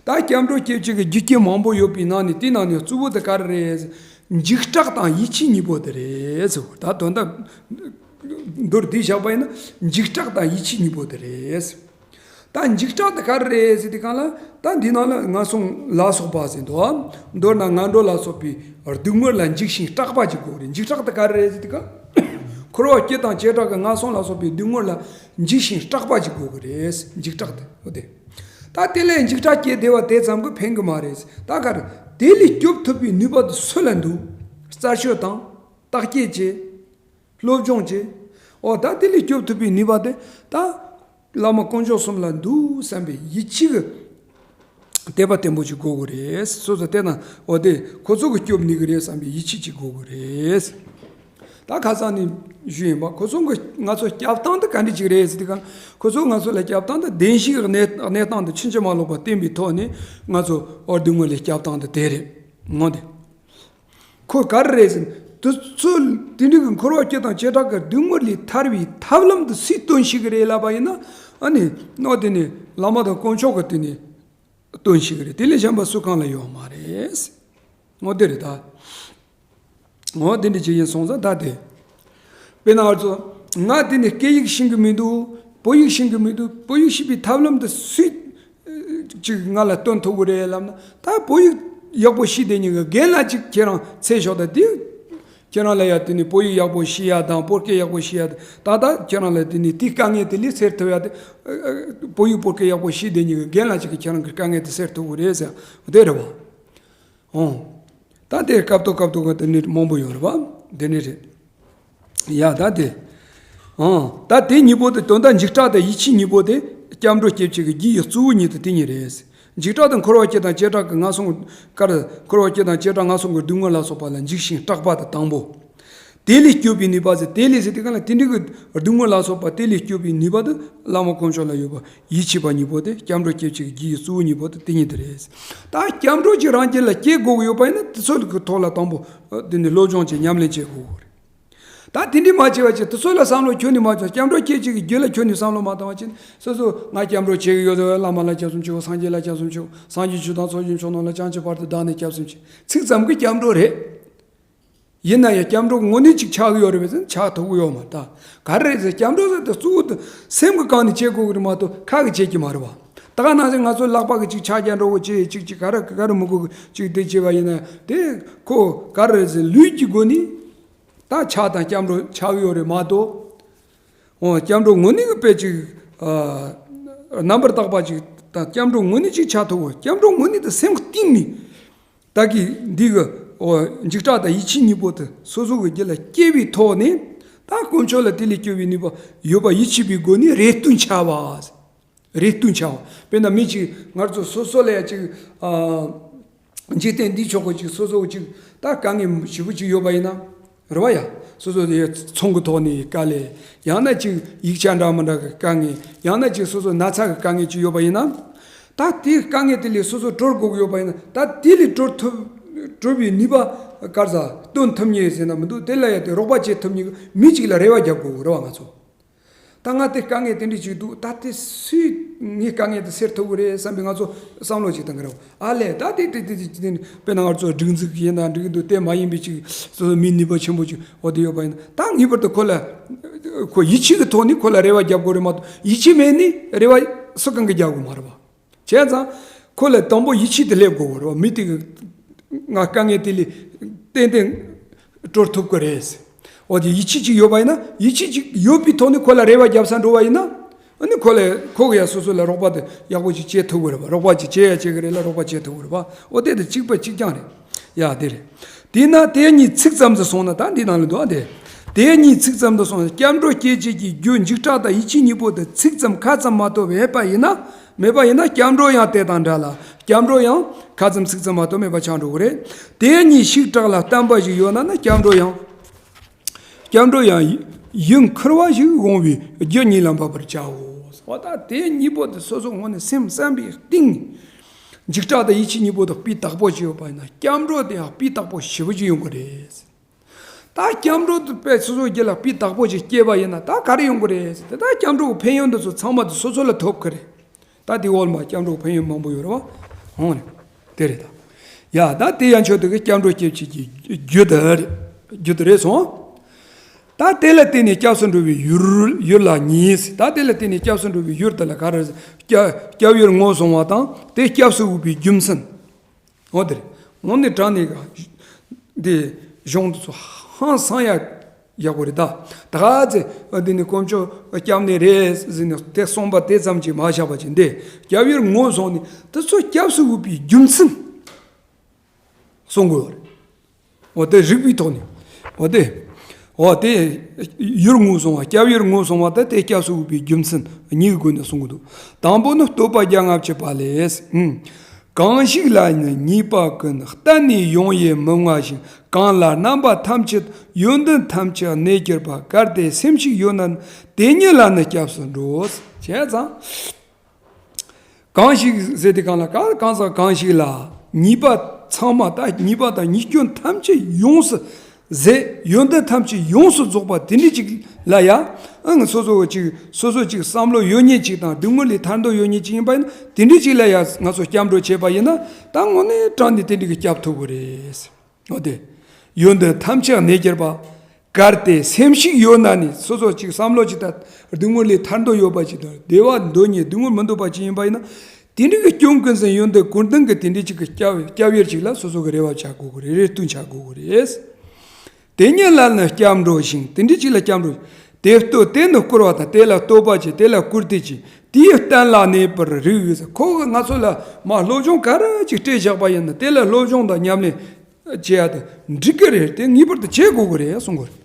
ད་སྐྱབས་འགྲོ་སྐྱེ་བྱེད་ཀྱི་རྒྱུ་རྐྱེན་མང་པོ་ཡོད་པའི་ནང་ནས་དེའི་ནང་ནས་གཙོ་བོ་དེ་ག་རེ་རེད། འཇིགས་སྐྲག་དང་ཡིད་ཆེས་གཉིས་པོ་དེ་རེད་ཟེར། ད་དོན་དག་མདོར་བསྡུས་བཞག་པ་ཡིན་ན་འཇིགས་སྐྲག་དང་ཡིད་ཆེས་གཉིས་པོ་དེ་རེད། ད་འཇིགས་སྐྲག་དེ་ག་རེ་རེད་ཟེར་དུས་སྒང་ལ། ད་འདི་ནང་ལ་ངན་སོང་ལ་སོགས་པ་ཟེར་འདུག་མདོར་ན་ངན་འགྲོ་ལ་སོགས་པའི་སྡུག་བསྔལ་ལ་འཇིགས་ཤིང་སྐྲག་པ་ཅིག་དགོས་རེད། འཇིགས་སྐྲག་དེ་ག་རེ་རེད་ཟེར་དུས་སྒང་། འཁོར་བ་སྐྱེ་དང་བྱེ་བྲག་གི་ངན་སོང་ལ་སོགས་པའི་སྡུག་བསྔལ་ལ་འཇིགས་ཤིང་སྐྲག་པ་ཅིག་དགོས་ཀྱི་རེད། འཇིགས་སྐྲག་དེ་འོ་དེ། ད་དེ་ལས་འཇིགས་སྐྲག་སྐྱེས་བསྡད་པ་དེ་ཙམ་གྱིས་ཕན་གྱི་མ་རེད། ད་ག་རེ། དེ་ལས་སྐྱོབ་ཐུབ་པའི་ནུས་པ་དེ་སུ་ལ་འདུག་རྩད་གཅོད་དང་། བརྟག་དཔྱད་བྱེད། སློབ་སྦྱོང་བྱེད། འོ་ད་དེ་ལས་སྐྱོབ་ཐུབ་པའི་ནུས་པ་དེ་ད་བླ་མ་དཀོན་མཆོག་གསུམ་ལ་འདུག་བསམ་པའི་ཡིད་ཆེས་ཀྱི་དད་པ་བརྟན་པོ་ཅིག་དགོས་ཀྱི་རེད། སོ་སོ་དེ་ན་འོ་དེ་ཁོ་ཚོ་གིས་སྐྱོབ་ནུས་ཀྱི་རེད་བསམ་པའི་ཡིད་ཆེས་ཅིག་དགོས་ཀྱི་རེད། ད་ཁ་སང་ནས་ཞུས་ཡིན་པ། ཁོ་ཚོ་གི་ང་ཚོ་སྐྱབས་སྟངས་དེ་ག་འདྲ་ཅིག་རེད་ཟེར་དུས་སྒང་། ཁོ་ཚོ་ང་ཚོ་ལ་སྐྱབས་སྟངས་དེ་བདེན་བཞིའི་གནས་གནས་སྟངས་དེ་ཕྱིན་ཅི་མ་ལོག་པ་བསྟན་པའི་ཐོག་ནས་ང་ཚོ་འོ་སྡུག་བསྔལ་ལས་སྐྱབས་སྟངས་དེ་དེ་རེད། འོ་དེ། ཁོ་ག་རེ་རེད་ཟེར་ན། དུས་ཚོད་དེ་འདྲའི་གི་འཁོར་བ་སྐྱེ་དང་བྱེ་བྲག་གི་སྡུག་བསྔལ་ལས་ཐར་བའི་ཐབས་ལམ་དེ་སུས་སྟོན་ཤེས་ཀྱི་རེད་ལབ་པ་ཡིན་ན། ཨ་ནི་ནོ་དེ་ནི་བླ་མ་དང་དཀོན་མཆོག་གིས་དེ་ནི་སྟོན་ཤེས་ཀྱི་རེད། དེ་ལས་གཞན་པ་སུ་གང་ལ་ཡོད་མ་རེད། འོ་དེ་རེད་ད། འོ་དེ་འདྲ་ཅིག་ཡིན་སོང་ཙང་ད་དེ། དཔེར་ན་ང་ཚོ་ང་དེ་ནི་སྐད་ཡིག་ཤེས་ཀྱི་མི་འདུག་བོད་ཡིག་ཤེས་ཀྱི་མི་འདུག་བོད་ཡིག་ཤེས་པའི་ཐབས་ལམ་དེ་སུས་ཅིག་ང་ལ་སྟོན་ཐུབ་ཀྱི་རེད་ལབ་ན། ད་བོད་ཡིག་ཡག་པོ་ཤེས་བསྡད་མཁན་གྱི་རྒན་ལགས་ཅིག་ཁྱེད་རང་འཚོལ་ཤོག་ད་དེ། ཁྱེད་རང་ལ་ཡ་དེ་ནི་བོད་ཡིག་ཡག་པོ་ཤེས་ཡ་དང་བོད་སྐད་ཡག་པོ་ཤེས་ཡ་དང་། ད་ད་ཁྱེད་རང་ལ་དེ་ནི་དེའི་དཀའ་ངལ་དེ་ལས་སེལ་ཐུབ་ཡ་དེ། བོད་ཡིག་བོད་སྐད་ཡག་པོ་ཤེས་བསྡད་མཁན་གྱི་རྒན་ལགས་ཅིག་གིས་ཁྱེད་རང་གི་དཀའ་ངལ་དེ་སེལ་ཐུབ་ཀྱི་རེད་ཟེར་དེ་རེད་བ། ཨོ། ད་དེ་སྐབས་ཐོག་སྐབས་ཐོག་གི་དེ་ནི་མང་པོ་ཡོད་རེད་བ། དེ་ནི་རེད། ཡ་ད་དེ། ཨང་། ད་དེ་གཉིས་པོ་དེ་དོན་དག་འཇིགས་སྐྲག་དང་ཡིད་ཆེས་གཉིས་པོ་དེ་སྐྱབས་འགྲོ་སྐྱེ་བྱེད་ཀྱི་རྒྱུ་ཡི་གཙོ་བོ་ཉིད་དུ་དེ་གཉིས་རེད། འཇིགས་སྐྲག་དང་འཁོར་བ་སྐྱེ་དང་བྱེ་བྲག་གི་ངན་སོང་ཀ་ར་འཁོར་བ་སྐྱེ་དང་བྱེ་བྲག་ངན་སོང་གི་སྡུག་བསྔལ་ལ་སོགས་པ་ལ་འཇིགས་ཤིང་སྐྲག་པ་དེ་དང་པོ། དེ་ལས་སྐྱོབ་པའི་ནུས་པ་ཟེར། དེ་ལས་ཟེར་དུས་སྒང་ལ་དེ་འདྲའི་གི་སྡུག་བསྔལ་ལ་སོགས་པ་དེ་ལས་སྐྱོབ་པའི་ནུས་པ་དེ་བླ་མ་དཀོན་མཆོག་ལ་ཡོད་པ་ཡིད་ཆེས་པ་གཉིས་པོ་དེ་སྐྱབས་འགྲོ་སྐྱེ་བྱེད་ཀྱི་རྒྱུ་ཡི་གཙོ་བོ་གཉིས་པོ་དེ་དེ་གཉིས་དེ་རེད། ད་སྐྱབས་འགྲོ་ཅིག་རང་རྒྱུད་ལ་སྐྱེ་དགོས་ཀྱི་ཡོད་པ་ཡིན་ན་དེ་ཚོ་གི་ཐོག་ལ་དང་པོ་དེ་ནི་སློབ་སྦྱོང་བྱེད། ཉམས་ལེན་བྱེད་དགོས་ཀྱི་རེད། ད་དེ་འདྲའི་མ་བྱས་པ་བྱས་དེ་ཚོ་ལ་བསམ་བློ་ཁྱོན་ནས་མ་བཏང་། སྐྱབས་འགྲོ་སྐྱེ་བྱེད་ཀྱི་རྒྱུ་ལ་ཁྱོན་ནས་བསམ་བློ་མ་བཏང་བ་བྱས་ནས། སོ་སོ་ང་སྐྱབས་འགྲོ་བྱེད་ཀྱི་ཡོད་དོ། བླ་མ་ལ་སྐྱབས་སུ་མཆིའོ། སངས་རྒྱས་ལ་སྐྱབས་སུ་མཆིའོ། སངས་རྒྱས་ཆོས་དང་ཚོགས་ཀྱི་མཆོག་རྣམས་ལ་བྱང་ཆུབ་བར་དུ་བདག་ནི་སྐྱབས་སུ་མཆི། ཚིག་ཙམ་གྱིས་སྐྱབས་འགྲོ་རེད། ཡིན་ན་ཡང་སྐྱབས་འགྲོ་དངོས་གནས་ཅིག་ཆགས་ཀྱི་ཡོད་རེད་པས་ཟེར་ན་ཆགས་ཐུབ་ཀྱི་ཡོད་མ་རེད། ད་ག་རེ་རེད་ཟེར། སྐྱབས་འགྲོ་ཟེར་དེ་གཙོ་བོ་དེ་སེམས་ཀྱི་སྒང་ནས་བྱེད་དགོས་ཀྱི་རེད་མ་གཏོགས་ཁ་གིས་བྱེད་ཀྱི་མ་རེད་བ། ད་ག་ནང་བཞིན་ང་ཚོ་ལག་པ་གིས་ཅིག་ཕྱག་རྒྱ་འགྲོ་གི་བྱེད། ཅིག་ཅིག་ག་རེ་ག་རེ་མི་དགོས་གི་ཅིག་དེ་བྱེད་པ་ཡིན་ན་དེ་ཁོ་ག་རེ་རེད་ཟེར། ལུས་ཀྱི་སྒོ་ནས་ད་ཕྱག་དང་སྐྱབས་འགྲོ་ཆགས་ཀྱི་ཡོད་རེད་མ་གཏོགས། འོ་སྐྱབས་འགྲོ་དངོས་གནས་ཀྱི་དཔེ་ཅིག་ཨ་རྣམ་པར་དག་པ་ཅིག་དང་སྐྱབས་འགྲོ་དངོས་གནས་ཅིག་ཆགས་ཐུབ་གོ། སྐྱབས་འགྲོ་དངོས་གནས་དེ་སེམས་གཏིང་ནས། ད་གི་འདི་གི་འོ་འཇིགས་སྐྲག་དང་ཡིད་ཆེས་གཉིས་པོ་དེ་སོ་སོ་གི་རྒྱུད་ལ་སྐྱེ་བའི་ཐོག་ནས། ད་དཀོན་མཆོག་ལ་དེ་ལས་སྐྱོབ་པའི་ནུས་པ་ཡོད་པ་ཡིད་ཆེས་པའི་སྒོ་ནས་རེ་ལྟོས་འཆའ་བ། རེ་ལྟོས་འཆའ་བ། དཔེར་ན་མི་གཅིག་ང་ཚོ་སོ་སོ་ལ་ཡ་གཅིག་ཨ། འཇིག་རྟེན་འདིའི་ཕྱོགས་ཀྱི་གཅིག་སོ་སོ་གཅིག་ད་དཀའ་ངལ་ཞེ་པོ་ཅིག་ཡོད་པ་ཡིན་ན། རེད་བ་ཡ། སོ་སོ་དེ་ཚོང་གི་ཐོག་ནས་དཀའ་ལས། ཡང་ན་གཅིག་ཡིག་ཆ་འདྲ་མི་འདྲ་གི་དཀའ་ངལ། ཡང་ན་གཅིག་སོ་སོ་ན་ཚ་གི་དཀའ་ངལ་ཅིག་ཡོད་པ་ཡིན་ན། ད་དེའི་དཀའ་ངལ་དེ་ལས་སོ་སོ་གྲོལ་དགོས་ཀྱི་ཡོད་པ་ཡིན་ན། ད་དེ་ལས་གྲོལ་ཐུབ། གྲོལ་བའི་ནུས་པ་ག་རེ་ཟ་སྟོན་ཐུབ་མཁན་ཟེར་ན་མི་འདུག་དེ་ལ་ཡ་དེ་རོགས་པ་བྱེད་ཐུབ་མཁན་གྱི་མི་གཅིག་ལ་རེ་བ་རྒྱབ་དགོས་ཀྱི་རེད་བ་ང་ཚོ། ད་ང་དེ་དཀའ་ངལ་དེ་འདྲ་ཅིག་འདུག་ད་དེ་སུས་ངའི་དཀའ་ངལ་དེ་སེལ་ཐུབ་ཀྱི་རེད་བསམ་པའི་ང་ཚོ་བསམ་བློ་ཅིག་བཏང་གི་རེད། ཨ་ལས་ད་དེ་དེ་དེ་དེ་དེ་དཔེར་ན་ང་ཚོ་སྒྲིག་འཛུགས་ཡིན་ན་འགྲིག་གི་འདུག་དེ་མ་ཡིན་པའི་ཅིག་སོ་སོ་མི་ནུས་པ་ཆེན་པོ་ཅིག་འོ་དེ་ཡོད་པ་ཡིན་ན། ད་ངེས་པར་དུ་ཁོ་ལ་ཁོ་ཡིད་ཆེས་ཀྱི་ཐོག་ནས་ཁོ་ལ་རེ་བ་རྒྱབ་དགོས་རེད་མ་གཏོགས། ཡིད་ཆེས་མེད་ནས་རེ་བ་སུ་གང་གིས་རྒྱབ་དགོས་མ་རེད་བ། བྱས་ཙང་། ཁོ་ལ་དང་པོ་ཡིད་ཆེས་དེ་སླེབས་དགོས་རེད་བ། མི་དེ་གི་ང་དཀའ་ངལ་དེ་ལས་ཏན་ཏན་གྲོལ་ཐུབ་ཀྱི་རེད། འོ་དེ་ཡིད་ཆེས་ཅིག་ཡོད་པ་ཡིན་ན། ཡིད་ཆེས་ཅིག་ཡོད་པའི་ཐོག་ནས་ཁོ་ལ་རེ་བ་རྒྱབ་ས་འགྲོ་བ་ཡིན་ན། ཨ་ནི་ཁོ་ལ་ཁོ་གི་ཡ་སོ་སོ་ལ་རོགས་པ་དེ་ཡག་པོ་ཅིག་བྱེད་ཐུབ་ཀྱི་རེད་བ། རོགས་པ་ཅིག་བྱེད་ཡ་བྱེད་ཀྱི་རེད་ལ་རོགས་པ་བྱེད་ཐུབ་ཀྱི་རེད་བ། འོ་དེ་དེ་གཅིག་པ་གཅིག་རྐྱང་རེད། ཡ་དེ་རེད། དེས་ན་དེ་གཉིས་ཚིག་ཙམ་དུ་སོང་ན། ད་འདི་ནང་ལ་འདུག་ཨ་དེ། དེ་གཉིས་ཚིག་ཙམ་དུ་སོང་ན། སྐྱབས་འགྲོ་སྐྱེ་བྱེད་ཀྱི་རྒྱུ་འཇིགས་སྐྲག་དང་ཡིད་ཆེས་གཉིས་པོ་དེ་ཚིག་ཙམ་ཁ་ཙམ་མ་གཏོགས་མེད་པ་ཡིན་ན། མེད་པ་ཡིན་ན་སྐྱབས་འགྲོ་ཡང་དེ་དང་འདྲ་ལ། སྐྱབས་འགྲོ་ཡང་ཁ་ཙམ་ཚིག་ཙམ་མ་གཏོགས་མེད་པ་ཆགས་འགྲོ་གི་རེད། དེ་གཉིས་ཤིག་དྲག་ལ་བརྟན་པ་ཞིག་ཡོད་ན་ན། སྐྱབས་འགྲོ་ཡང་། སྐྱབས་འགྲོ་ཡང་ཡིད་འཁུར་བ་ཞིག་འོང་བའི་རྒྱུ་ཉིད་ལ་འབབ་པར་བྱའོ། འོ་ད་དེ་གཉིས་པོ་དེ་སོ་སོ་ངོས་ནས་སེམས་བསམ་པའི་གཏིང་། འཇིགས་སྐྲག་དང་ཡིད་ཆེས་གཉིས་པོ་དེ་སྤུས་དག་པོ་ཞིག་ཡོད་པ་ཡིན་ན། སྐྱབས་འགྲོ་དེ་ཡང་སྤུས་དག་པོ་ཞེ་པོ་ཅིག་ཡོང་གི་རེད། ད་སྐྱབས་འགྲོ་དེ་དཔེ་སོ་སོའི་རྒྱུད་ལ་སྤུས་དག་པོ་ཞིག་སྐྱེས་པ་ཡིན་ན། ད་ག་རེ་ཡོང་གི་རེད་ཟེར་ཏེ། ད་སྐྱབས་འགྲོ་གི་ཕན་ཡོན་དེ་ཚོ་ཚང་མ་དེ་སོ་སོ་ལ་ཐོབ་ཀྱི་རེད། ད་དེ་འོག་མ་སྐྱབས་འགྲོ་གི་ཕན་ཡོན་མང་པོ་ཡོད་རེད་བ། འོང་ནས་དེ་རེད་ད། ཡ་ད་དེ་ཡན་ཆོད་དེ་གི་སྐྱབས་འགྲོ་སྐྱེ་བྱེད་ཀྱི་རྒྱུ་དེ་རེད། རྒྱུ་དེ་རེད་སོང་། ད་དེ་ལ་བརྟེན་ནས་སྐྱབས་སུ་འགྲོ་བའི་ཡུལ་ཡུལ་ལ་གཉིས། ད་དེ་ལ་བརྟེན་ནས་སྐྱབས་སུ་འགྲོ་བའི་ཡུལ་དེ་ལ་ག་རེ། སྐྱབས་སྐྱབས་ཡུལ་ངོས་བཟུང་བ་དང་དེ་སྐྱབས་སུ་འོས་པའི་རྒྱུ་མཚན། འོ་དེ་རེད། དངོས་གནས་དྲང་གནས་ཀྱི་འདི་གཞུང་དེ་ཚོ་ཧང་སང་ཡ་ཡག་པོ་རེད་ད། ད་ག་ཚེ་འདི་ནི་དཀོན་མཆོག་སྐྱབས་གནས་རེད་ཟེར་ནས་དེ་གསུངས་པ་དེ་ཙམ་གྱིས་མ་བཞག་པ་ཅིག་འདི་སྐྱབས་ཡུལ་ངོས་བཟུང་ནས་དེ་ཚོ་སྐྱབས་སུ་འོས་པའི་རྒྱུ་མཚན་གསུང་དགོས་པ་རེད། འོ་དེ་རིགས་པའི་ཐོག་ནས། འོ་དེ། འོ་དེ། ཡུལ་ངོས་བཟུང་བ། སྐྱབས་ཡུལ་ངོས་བཟུང་བ་དེ་དེ་སྐྱབས་སུ་འོས་པའི་རྒྱུ་མཚན་གཉིས་ཀྱི་སྒོ་ནས་གསུང་གི་འདུག། དང་པོ་ནི་བསྟོད་པ་རྒྱ་ལྔ་བཅུ་པ་ལས། ཨང་། གང་ཞིག་ལ་ནི་ཉེས་པ་ཀུན་གཏན་ནས་ཡོང་ཡི་མི་མངའ་ཞིང་། གང་ལ་རྣམ་པ་ཐམས་ཅད་ཡོན་ཏན་ཐམས་ཅད་གནས་གྱུར་པ། གལ་ཏེ་སེམས་ཤིག་ཡོད་ན་ནི། དེ་ཉིད་ལ་ནི་སྐྱབས་སུ་འགྲོ། བྱས་ཙང་། གང་ཞིག་ཟེར་དེ་གང་ལ་གང་གང་ཟག་གང་ཞིག་ལ་ཉེས་པ་ཚང་མ་ད་ཉེས་པ་དང་ཉེས་སྐྱོན་ཐམས་ཅད་ཡོངས་སུ་ཟད། ཡོན་ཏན་ཐམས་ཅད་ཡོངས་སུ་རྫོགས་པ་དེ་འདྲ་ཅིག་ལ་ཡ། ཨང་། སོ་སོ་ཅིག་སོ་སོ་ཅིག་བསམ་བློ་ཡོད་མཁན་ཅིག་དང་སྡུག་བསྔལ་ལས་ཐར་འདོད་ཡོད་མཁན་ཅིག་ཡིན་པ་ཡིན་ན། དེ་འདྲ་ཅིག་ལ་ཡ་ང་ཚོ་སྐྱབས་འགྲོ་བྱས་པ་ཡིན་ན། ད་དངོས་གནས་དྲང་གནས་དེ་འདྲ་གི་སྐྱབས་ཐོབ་གི་རེད། འོ་དེ། ཡོན་ཏན་ཐམས་ཅད་གནས་གྱུར་པ། གལ་ཏེ་སེམས་ཤིག་ཡོད་ན་ནི། སོ་སོ་ཅིག་བསམ་བློ་ཅིག་ད་སྡུག་བསྔལ་ལས་ཐར་འདོད་ཡོད་པ་ཅིག་དང་བདེ་བ་འདོད་མཁན་སྡུག་བསྔལ་མི་འདོད་པ་ཅིག་ཡིན་པ་ཡིན་ན། དེ་འདྲ་གི་སྐྱོན་ཀུན་ཟད་ཡོན་ཏན་ཀུན་ལྡན་གྱི་དེ་འདྲ་ཅིག་གི་སྐྱབས་སྐྱབས་ཡུལ་ཅིག་ལ་སོ་སོ་གི་རེ་བ་བྱ་དགོས་གི་རེད། རེ་ལྟོས་བྱ་དགོས་གི་རེད། དེ་ཉིད་ལ་ནི་སྐྱབས་འགྲོ་ཞིང་། དེ་འདྲ་ཅིག་ལ་སྐྱབས་འགྲོ། དེ་བསྟོད་དེ་ནི་བསྐུར་བ་དང་། དེ་ལ་བསྟོད་པ་བྱེད། དེ་ལ་བཀུར་སྟི་བྱེད། དེ་ཡི་བསྟན་ལ་གནས་པར་རིགས་ཟེར། ཁོ་གིས་ང་ཚོ་ལ་མ་སློབ་སྦྱོང་ག་རེ་ཅིག་སྤྲད་བཞག་པ་ཡིན་ན། དེ་ལ་སློབ་སྦྱོང་དང་ཉམས་ལེན་བྱེད་ཡ་དེ་འགྲིག་གི་རེད། དེ་ངེས་པར་དུ་བྱེད་དགོས་ཀྱི་རེད་གསུང་གི་རེད།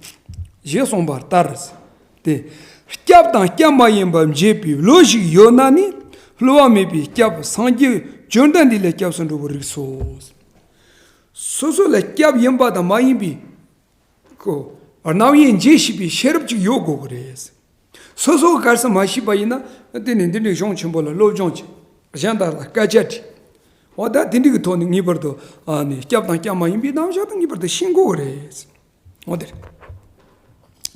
ཞེས་གསུངས་པ་ལྟར། དེ་སྐྱབས་དང་སྐྱབས་མ་ཡིན་པ་འབྱེད་པའི་བློ་ཞིག་ཡོད་ན་ནི། སླུ་བ་མེད་པའི་སྐྱབས་སངས་རྒྱས་བཅོམ་ལྡན་འདས་ལ་སྐྱབས་སུ་འགྲོ་བར་རིགས་སོ། སོ་སོ་ལ་སྐྱབས་ཡིན་པ་དང་མ་ཡིན་པའི་ཁོ་རྣམ་དབྱེ་འབྱེད་ཤེས་པའི་ཤེས་རབ་ཅིག་ཡོད་དགོས་ཀྱི་རེད། སོ་སོ་ག་རེ་ཟེར་མ་ཤེས་པ་ཡིན་ན། དེ་ནི་འདི་འདྲའི་གཞུང་ཆེན་པོ་ལ་སློབ་སྦྱོང་བྱེད། གཞན་དག་ལ་སྐད་ཆ་དྲིས། འོ་ད་དེ་འདྲའི་གི་ཐོག་ནས་ངེས་པར་དུ་ཨ་ནི་སྐྱབས་དང་སྐྱབས་མ་ཡིན་པའི་རྣམ་གཞག་དེ་ངེས་པར་དུ་ཤེས་དགོས་ཀྱི་རེད། འོ་དེ་རེད།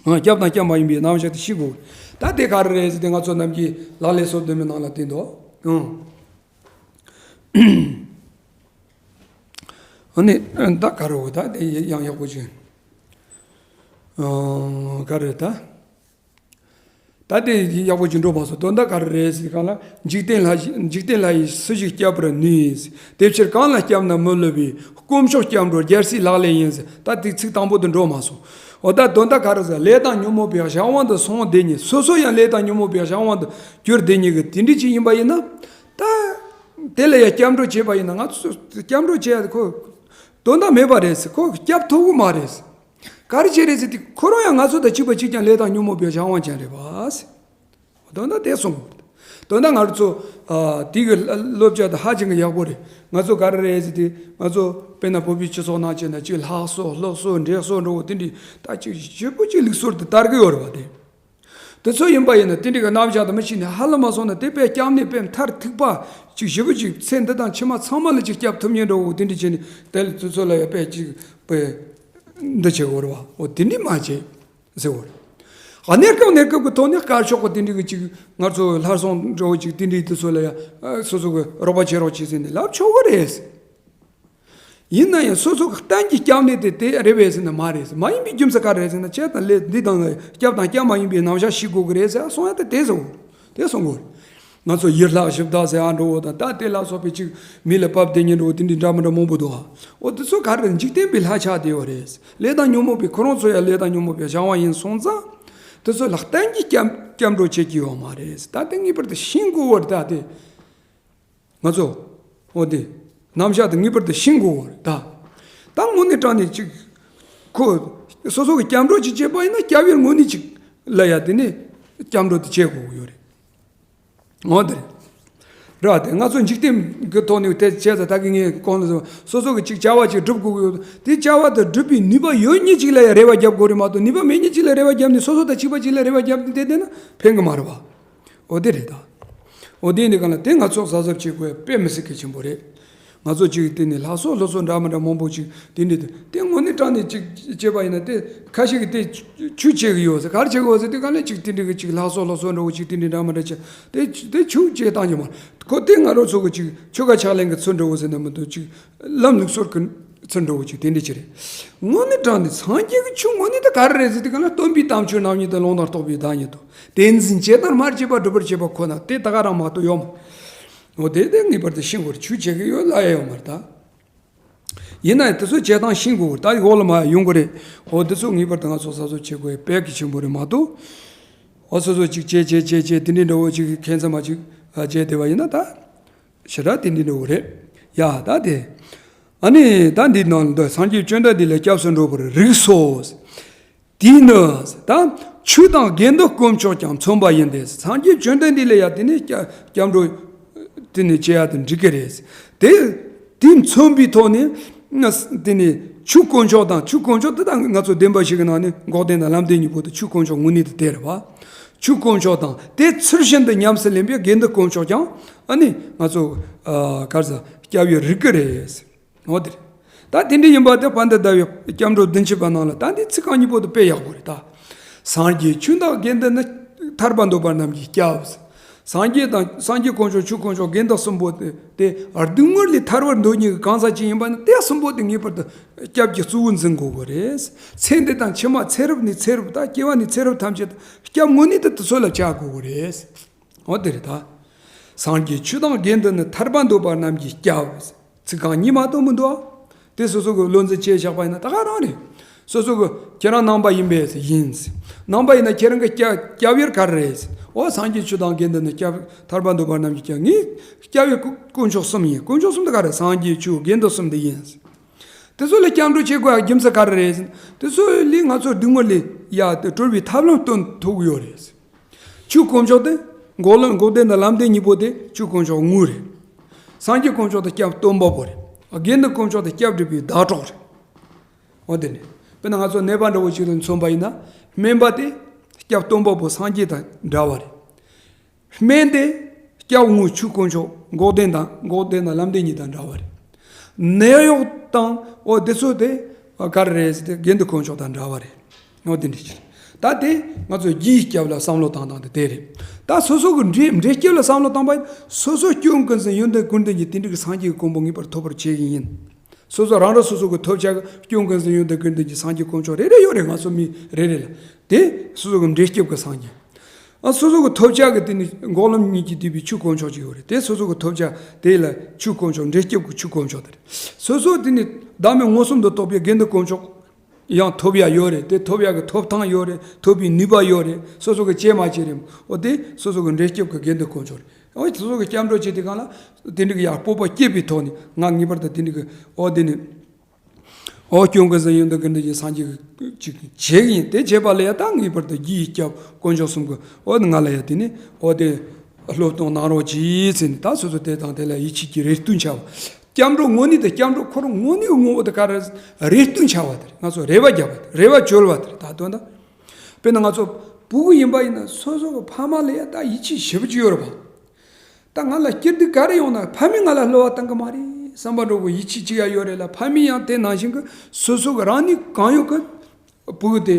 ཨ། སྐྱབས་དང་སྐྱབས་མ་ཡིན་པའི་རྣམ་གཞག་དེ་ཤེས་དགོས། ད་དེ་ག་རེ་རེད་ཟེར་དུས། ང་ཚོ་ནམ་རྒྱུན་ལག་ལེན་སོ་བདུན་མའི་ནང་ལ་བསྟན་འདུག། ཨང་། ཨ་ནི་ད་ག་རེ། འོ་ད་དེ་ཡང་ཡག་པོ་ཅིག། ཨང་། ག་རེ་ད། ད་དེ་ཡག་པོ་ཅིག་འགྲོ་མ་སོང་། དོན་དག་ག་རེ་རེད་ཟེར་གང་ལ། འཇིག་རྟེན་ལྷ་འཇིག་རྟེན་ལྷ་ཡིས་སུ་ཞིག་སྐྱབས་པར་ནུས། དེ་ཕྱིར་གང་ལ་སྐྱབས་ན་མི་བསླུ་བའི། དཀོན་མཆོག་སྐྱབས་འགྲོ་རྒྱལ་སྲས་ལག་ལེན་ཡིན་ཟེར། ད་དེ་ཚིག་དང་པོ་དེ་འགྲོ་མ་སོང་། འོ་ད་དོན་དག་ག་རེ་ཟེར། ལས་དང་ཉོན་མོངས་པའི་གཞན་དབང་དུ་སོང་བསྡད་མཁན། སོ་སོ་ཡང་ལས་དང་ཉོན་མོངས་པའི་གཞན་དབང་དུ་གྱུར་བསྡད་མཁན་གྱི་དེ་འདྲ་ཅིག་ཡིན་པ་ཡིན་ན། ད་དེ་ལ་ཡང་སྐྱབས་འགྲོ་བྱས་པ་ཡིན་ན། ང་ཚོ་སྐྱབས་འགྲོ་བྱས་ཡ་ཁོ་དོན་དག་མེད་པ་རེད་ཟེར། ཁོ་སྐྱབས་ཐོབ་གི་མ་རེད་ཟེར། ག་རེ་བྱས་རེད་ཟེར་དུས། ཁོ་རང་ཡང་ང་ཚོ་དང་གཅིག་པ་གཅིག་རྐྱང་ལས་དང་ཉོན་མོངས་པའི་གཞན་དབང་ཅན་རེད་པ་ཟེར། དོན་དག་དེ་གསུངས། དོན་དག་ང་རང་ཚོ་ཨ་དེ་གི་སློབ་སྦྱོང་དེ་ཧ་ཅང་གི་ཡག་པོ་རེད། ང་ཚོ་ག་རེ་རེད་ཟེར་དུས། ང་ཚོ་དཔེར་ན་བོད་པའི་སྤྱི་ཚོགས་ནང་བྱས་ན། ཅིག་ལྷ་གསོལ་ལུག་གསོལ་འབྲས་གསོལ་འདྲ་བོ་དེ་འདྲའི་ད་ཅིག་ཞེ་པོ་ཅིག་ལུགས་སྲོལ་དེ་དར་གི་ཡོད་རེད་པ། དེ་དེ་ཚོ་ཡིན་པ་ཡིན་ན། དེ་འདྲའི་གི་རྣམ་གཞག་དེ་མི་ཤེས་ནས་ཧ་ལམ་མ་སོང་ན། དེ་དཔེ་སྐྱབས་གནས་དཔེ་མཐར་ཐུག་པ་ཅིག་ཞེ་པོ་ཅིག། ཚེ་འདི་དང་ཕྱི་མ་ཚང་མ་ལ་ཅིག་སྐྱབས་ཐོབ་མཁན་འདྲ་བོ་དེ་འདྲ་བྱས་ནས། དེ་ལ་དེ་ཚོ་ལ་ཡང་དཔེ་ཅིག་དཔེ་འདི་བྱེད་དགོས་རེད་པ། འོ་དེ་འདྲ་མ་བྱེད་ཟེར་བ་རེད། ཨ། གནས་སྐབས་གནས་སྐབས་ཀྱི་ཐོག་ནས་དཀར་ཕྱོགས་ཀྱི་དེ་འདྲའི་གི་ཅིག། ང་ཚོ་ལྷ་སྲུང་འདྲ་བོ་ཅིག་དེ་འདྲའི་དེ་ཚོ་ལ་ཡང་སོ་སོ་གི་རོགས་པ་བྱེད་རོགས་བྱེད་ཟེར་ནས་ལབ་ཆོག་གི་རེད། ཡིན་ན་ཡང་སོ་སོ་གི་གཏན་གྱི་སྐྱབས་གནས་དེ་དེ་རེད་པས་ཟེར་ན་མ་རེད། མ་ཡིན་པའི་རྒྱུ་མཚན་ག་རེ་རེད་ཟེར་ན། ཆོས་དང་ལས་འདི་དང་ལ་སྐྱབས་དང་སྐྱབས་མ་ཡིན་པའི་རྣམ་གཞག་ཤེས་དགོས་ཀྱི་རེད་ཟེར་གསུང་ཡ་དེ་དེ་ཟེར་བ། དེ་གསུང་དགོས། ང་ཚོ་ཡུལ་ལྷ་གཞི་བདག་ཟེར་ཡ་འདྲ་བོ་དང་། ད་དེ་ལ་སོགས་པའི་ཅིག་མི་ལ་བབས་བསྡད་མཁན་འདྲ་བོ་དེ་འདྲའི་འདྲ་མི་འདྲ་མང་པོ་འདུག་ཨ། འོ་དེ་ཚོ་ག་རེ་རེད། འཇིག་རྟེན་པའི་ལྷ་ཆགས་བསྡད་ཡོད་རེད། ལས་དང་ཉོན་མོངས་པའི། ཁོ་རང་ཚོ་ཡང་ལས་དང་ཉོན་མོངས་པའི་གཞན་དབང་ཡིན་སོང་ཙང་། དེ་ཚོ་ལ་གཏན་གྱི་སྐྱབས་སྐྱབས་འགྲོ་བྱེད་ཀྱི་ཡོད་མ་རེད། ད་དེ་ངེས་པར་དུ་ཤེས་དགོས་པ་རེད། ད་དེ། ང་ཚོ། འོ་དེ། རྣམ་གཞག་དེ་ངེས་པར་དུ་ཤེས་དགོས་པ་རེད་ད། ད་དངོས་གནས་དྲང་གནས་ཅིག། ཁོ་སོ་སོ་གི་སྐྱབས་འགྲོ་ཅིག་བྱེད་པ་ཡིན་ན། སྐྱབས་ཡུལ་དངོས་གནས་ཅིག་ལ་ཡ་དེ་ནས་སྐྱབས་འགྲོ་དེ་བྱེད་དགོས་ཀྱི་ཡོད་རེད། འོ་དེ་རེད། རེད་པ། དེ་ང་ཚོ་འཇིག་རྟེན་གྱི་ཐོག་ནས་དེ་བྱས་ཙང་། ད་གིན་ངས་གོང་ལ་སོ་སོ་གི་ཅིག་བྱ་བ་ཅིག་སྒྲུབ་དགོས་ཀྱི་ཡོད། དེ་བྱ་བ་དེ་སྒྲུབ་པའི་ནུས་པ་ཡོད་མཁན་ཅིག་ལ་ཡ་རེ་བ་རྒྱབ་དགོས་རེད་མ་གཏོགས། ནུས་པ་མེད་མཁན་ཅིག་ལ་རེ་བ་བརྒྱབ་ནས། སོ་སོ་དང་གཅིག་པ་ཅིག་ལ་རེ་བ་བརྒྱབ་ནས་དེ་བསྡད་ན་ཕན་གི་མ་རེད་པ། འོ་དེ་རེད་ད། འོ་དེ་ནི་གང་ལ་དེ་ང་ཚོ་གཟབ་གཟབ་བྱེད་དགོས་དཔེ་མི་སྲིད་གལ་ཆེན་པོ་རེད། ང་ཚོ་ཅིག་དེ་ནི་ལྷ་གསོལ་ལུག་གསོལ་འདྲ་མི་འདྲ་མང་པོ་ཅིག་དེ་འདྲ་དེ་དངོས་གནས་དྲང་གནས་ཅིག་བྱས་པ་ཡིན་ན། དེ་ཁ་ཤས་ཀྱིས་དེ་ཆོས་བྱེད་ཀྱི་ཡོད་ཟེར། ག་རེ་བྱེད་ཀྱི་ཡོད་ཟེར་དུས། གང་ལ་ཅིག་དེ་འདྲ་གི་ཅིག་ལྷ་གསོལ་ལུག་གསོལ་འདྲ་བོ་ཅིག་དེ་འདྲ་འདྲ་མི་འདྲ་བྱས། དེ་དེ་ཆོས་བྱེད་སྟངས་ཀྱི་མ། ཁོ་དེ་ང་རང་ཚོ་གི་ཅིག་ཆོ་ག་ཕྱག་ལེན་གྱི་ཚུལ་འདྲ་བོ་ཟེར་ན་མི་འདུག། ཅིག་ལམ་ལུགས་སྲོལ་གྱི་ ཚུར་འགྲོ་བ་ཅིག་དེ་འདྲ་ཅིག་རེད། དངོས་གནས་དྲང་གནས་སངས་རྒྱས་ཀྱི་ཆོས་དངོས་གནས་དེ་ག་རེ་རེད་ཟེར་དུས་ག་ལ། སྟོན་པའི་དམ་ཆོས་རྣམ་གཉིས་དང་། ལུང་དང་རྟོགས་པའི་བདག་ཉིད་དོ། དེ་འཛིན་བྱེད་དང་སྨྲ་བྱེད་པ་སྒྲུབ་པར་བྱེད་པ་ཁོ་ན་དེ་ད་ག་རང་མ་གཏོགས་ཡོད་མ། འོ་དེ་དེ་ངེས་པར་དུ་ཤེས་དགོས་རེད། ཆོས་བྱེད་ཀྱི་ཡོད་ལ་ཡ་ཡོད་མ་རེད་ད། ཡིན་ན་ཡང་དེ་ཚོ་བྱེད་སྟངས་ཤེས་དགོས་རེད། ད་འོག་ལ་མ་ཡོང་གི་རེད། འོ་དེ་ཚོ་ངེས་པར་དུ་ང་ཚོ་གཟབ་གཟབ་བྱེད་དགོས་དཔེ་གལ་ཆེན་པོ་རེད་མ་གཏོགས། འོ་སོ་སོ་ཅིག་བྱེད་བྱེད་བྱེད་བྱེད་དེ་འདྲའི་འདྲ་བོ་ཅིག་ཁྱད་མཚར་མ་ཅིག་བྱེད་བསྡད་པ་ཡིན་ན་ད། ཞེ་དྲག་དེ་འདྲའི་འདྲ་བོ་རེད། ཡ་ད་དེ། ཨ་ནི་ད་འདི་ནང་འདི་སངས་རྒྱས་བཅོམ་ལྡན་འདས་ལ་སྐྱབས་སུ་འགྲོ་བར་རིགས་སོ། དེས་ནི་ད་ཆོས་དང་དགེ་འདུན་དཀོན་མཆོག་ཀྱང་མཚོན་པ་ཡིན་ཏེ། སངས་རྒྱས་བཅོམ་ལྡན་འདས་ལ་ཡ་དེ་ནི་སྐྱབས་སྐྱབས་འགྲོ་དེ་ནི་བྱེད་ཡ་དེ་འགྲིག་གི་རེད། དེ་དེ་མཚོན་པའི་ཐོག་ནས་དེ་ནི་ཆོས་དཀོན་མཆོག་དང་། ཆོས་དཀོན་མཆོག་དེ་ད་ང་ཚོ་བདེན་པ་བཞི་གི་ནང་ནས་འགོག་བདེན་དང་ལམ་བདེན་གཉིས་པོ་དེ་ཆོས་དཀོན་མཆོག་དངོས་གནས་དེ་དེ་རེད་བ། ཆོས་དཀོན་མཆོག་དང་དེ་ཚུལ་བཞིན་དུ་ཉམས་སུ་ལེན་པའི་དགེ་འདུན་དཀོན་མཆོག་ཀྱང་ཨ་ནི་ང་ཚོ་ག་རེ་ཟ་སྐྱབས་ཡུལ་རིགས་ཀྱི་རེད། འོ་དེ་རེད། ད་དེ་འདྲ་ཡིན་པ་དེ་དཔལ་ལྡན་ཟླ་བའི་སྐྱབས་འགྲོ་བདུན་ཅུ་པ་ནང་ལ་ད་འདི་ཚིག་རྐང་གཉིས་པོ་དེ་དཔེ་ཡག་པོ་རེད་ད། སངས་རྒྱས་ཆོས་དང་དགེ་འདུན་ནི། ཐར་པ་འདོད་པ་རྣམས་ཀྱི་སྐྱབས། སངས་རྒྱས་དང་སངས་རྒྱས་དཀོན་མཆོག་ཆོས་དཀོན་མཆོག་དགེ་འདུན་གསུམ་པོ་དེ་དེ་སྡུག་བསྔལ་ལས་ཐར་བར་འདོད་མཁན་གྱི་གང་ཟག་ཅིག་ཡིན་པ་ན་དེ་གསུམ་པོ་དེ་ངེས་པར་དུ་སྐྱབས་ཀྱི་གཙོ་བོ་འཛིན་དགོས་ཀྱི་རེད། ཚེ་འདི་དང་ཕྱི་མ་ཚེ་རབས་ནས་ཚེ་རབས་ད་སྐྱེ་བ་ནས་ཚེ་རབས་ཐམས་ཅད་དུ་སྐྱབས་དངོས་གནས་དེ་དེ་ཚོ་ལ་བྱ་དགོས་ཀྱི་རེད། འོ་དེ་རེད་ད། སངས་རྒྱས་ཆོས་དང་དགེ་འདུན་ནི། ཐར་པ་འདོད་པ་རྣམས་ཀྱི་སྐྱབས། ཚིག་རྐང་གཉིས་མ་གཏོགས་མི་འདུག་ཨ། དེ་སོ་སོ་གི་བློ་འཛིན་བྱས་བཞག་པ་ཡིན་ན་ད་ག་རང་རེད། སོ་སོ་གི་ཁྱེད་རང་ནང་པ་ཡིན་པས་ཡིན། ནང་པ་ཡིན་ན་ཁྱེད་རང་གི་སྐྱབས་སྐྱབས་ཡུལ་ག་རེ་རེད། འོ་སངས་རྒྱས་ཆོས་དང་དགེ་འདུན་ནི་སྐྱབས། ཐར་པ་འདོད་པ་རྣམས་ཀྱི་སྐྱབས། ངའི་སྐྱབས་ཡུལ་དཀོན་མཆོག་གསུམ་ཡིན། དཀོན་མཆོག་གསུམ་དེ་ག་རེ། སངས་རྒྱས་ཆོས་དགེ་འདུན་གསུམ་དེ་ཡིན། དེ་ཚོ་ལ་སྐྱབས་འགྲོ་བྱེད་དགོས་ཡ་རྒྱུ་མཚན་ག་རེ་རེད། དེ་ཚོ་ལས་ང་ཚོ་སྡུག་བསྔལ་ལས་ཡ་དེ་གྲོལ་བའི་ཐབས་ལམ་སྟོན་ཐུབ་ཀྱི་ཡོད་རེད། ཆོས་དཀོན་མཆོག་དེ་འགོག་ལམ་འགོག་བདེན་དང་ལམ་བདེན་གཉིས་པོ་དེ་ཆོས་དཀོན་མཆོག་དངོས་རེད། སངས་རྒྱས་དཀོན་མཆོག་དེ་སྐྱབས་སྟོན་པ་པོ་རེད། དགེ་འདུན་དཀོན་མཆོག་དེ་སྐྱབས་སྒྲུབ་པའི་བདག་གྲོགས་རེད། འོ་དེ་ནས་དཔེར་ན་ང་ཚོ་ནད་པ་འདྲ་བོ་ཞིག་ལ་མཚོན་པ་ཡིན་ན། སྨན་པ་དེ་སྐྱབས་སྟོན་པ་པོ་སངས་རྒྱས་དང་འདྲ་བ་རེད། སྨན་དེ་སྐྱབས་དངོས་ཆོས་དཀོན་མཆོག་འགོག་བདེན་དང་། འགོག་བདེན་དང་ལམ་བདེན་གཉིས་དང་འདྲ་བ་རེད། ནད་གཡོག་དང་འོ་དེ་ཚོ་དེ་ག་རེ་རེད་ཟེར་ཏེ་དགེ་འདུན་དཀོན་མཆོག་དང་འདྲ་བ་རེད། འོ་དེ་འདྲ་ཅིག་ད་དེ་ང་ཚོ་རྒྱུའི་སྐྱབས་ལ་བསམ་བློ་བཏང་སྟངས་དེ་དེ་རེད། ད་སོ་སོ་གི་འབྲས་འབྲས་སྐྱབས་ལ་བསམ་བློ་བཏང་པ་ཡིན། སོ་སོ་སྐྱོན་ཀུན་ཟད་ཡོན་ཏན་ཀུན་ལྡན་གྱི་དེ་འདྲ་གི་སངས་རྒྱས་ཀྱི་གོ་འཕང་ངེས་པར་ཐོབ་པར་བྱེད་ཀྱི་ཡིན། སོ་སོ་རང་རང་སོ་སོ་གི་ཐོབ་བྱ་གི་སྐྱོན་ཀུན་ཟད་ཡོན་ཏན་ཀུན་ལྡན་གྱི་སངས་རྒྱས་དཀོན་མཆོག་རེ་རེ་ཡོད་རེད། ང་ཚོ་མི་རེ་རེ་ལ་དེ་སོ་སོ་གི་འབྲས་སྐྱབས་ཀྱི་སངས་རྒྱས། ཨ་སོ་སོ་གི་ཐོབ་བྱ་གི་དེ་ནི་འགོག་ལམ་གཉིས་ཀྱིས་བསྡུས་པའི་ཆོས་དཀོན་མཆོག་ཅིག་ཡོད་རེད། དེ་སོ་སོ་གི་ཐོབ་བྱ་དེ་ལ་ཆོས་དཀོན་མཆོག་འབྲས་སྐྱབས་ཀྱི་ཆོས་དཀོན་མཆོག་དེ་རེད། སོ་སོ་དེ་ནི་བདག་མེད་མངོན་སུམ་དུ་རྟོགས་པའི་དགེ་འདུན་དཀོན་མཆོག་ཡང་ཐོབ་ཡ་ཡོད་རེད། དེ་ཐོབ་ཡ་གི་ཐོབ་ཐང་ཡོད་རེད། ཐོབ་པའི་ནུས་པ་ཡོད་རེད། སོ་སོ་གི་བྱས་མ་བྱས་རེད། འོ་དེ་སོ་སོ་གི་འབྲས་སྐྱབས་ཀྱི་དགེ་འདུན་དཀོན་མཆོག་རེད། འོ་དེ་སོ་སོ་གི་སྐྱབས་འགྲོ་བྱེད་དུས་སྒང་ལ་དེ་འདྲ་གི་ཡ་སྤོབས་པ་སྐྱེས་པའི་ཐོག་ནས་ང་ངེས་པར་དུ་དེ་འདྲ་གི་འོ་དེ་ནི། འོ་སྐྱོན་ཀུན་ཟད་ཡོན་ཏན་ཀུན་ལྡན་གྱི་སངས་རྒྱས་ཀྱི་ཅིག་བྱེད་ཀྱི་ཡིན། དེ་བྱེད་པ་ལ་ཡ་ད་ངེས་པར་དུ་རྒྱུ་ཡི་སྐྱབས་དཀོན་མཆོག་གསུམ་གྱི་འོ་ང་ལ་ཡ་དེ་ནི་འོ་དེ་སློབ་སྟོན་གནང་རོགས་གྱིས་ཟེར་ནས་ད་སོ་སོ་དེ་དང་དེ་ལ་ཡིད་ཆེས་ཀྱི་རེ་ལྟོས་བྱ་བ། སྐྱབས་འགྲོ་དངོས་གནས་དེ་སྐྱབས་འགྲོ་ཁོ་རང་དངོས་གནས་ཀྱི་ངོ་བོ་དེ་ག་རེ་རེ་ལྟོས་བྱ་བ་དེ་རེད། ང་ཚོ་རེ་བ་བརྒྱབ་པ་དེ་རེ་བ་བཅོལ་བ་དེ་རེད། ད་དོན་དག་དཔེར་ན་ང་ཚོ་ཕྲུ་གུ་ཡིན་པ་ཡིན་ན་སོ་སོ་གི་ཕ་མ་ལ་ཡ་ད་ཡིད་ཆེས་ཞེ་པོ་ཅིག་ཡོད་རེད་པ། ད་ང་ལ་སྐྱིད་སྡུག་ག་རེ་ཡོང་ན་ཕ་མས་ང་ལ་གློ་བ་གཏོང་གི་མ་རེད་བསམ་པ་འདྲ་བོ་ཡིད་ཆེས་ཅིག་ཡ་ཡོད་རེད་ལ། ཕ་མས་ཡང་དེ་ནང་བཞིན་གྱི་སོ་སོ་གི་རང་ནུས་གང་ཡོད་ཀྱི་ཕྲུ་གུ་དེ་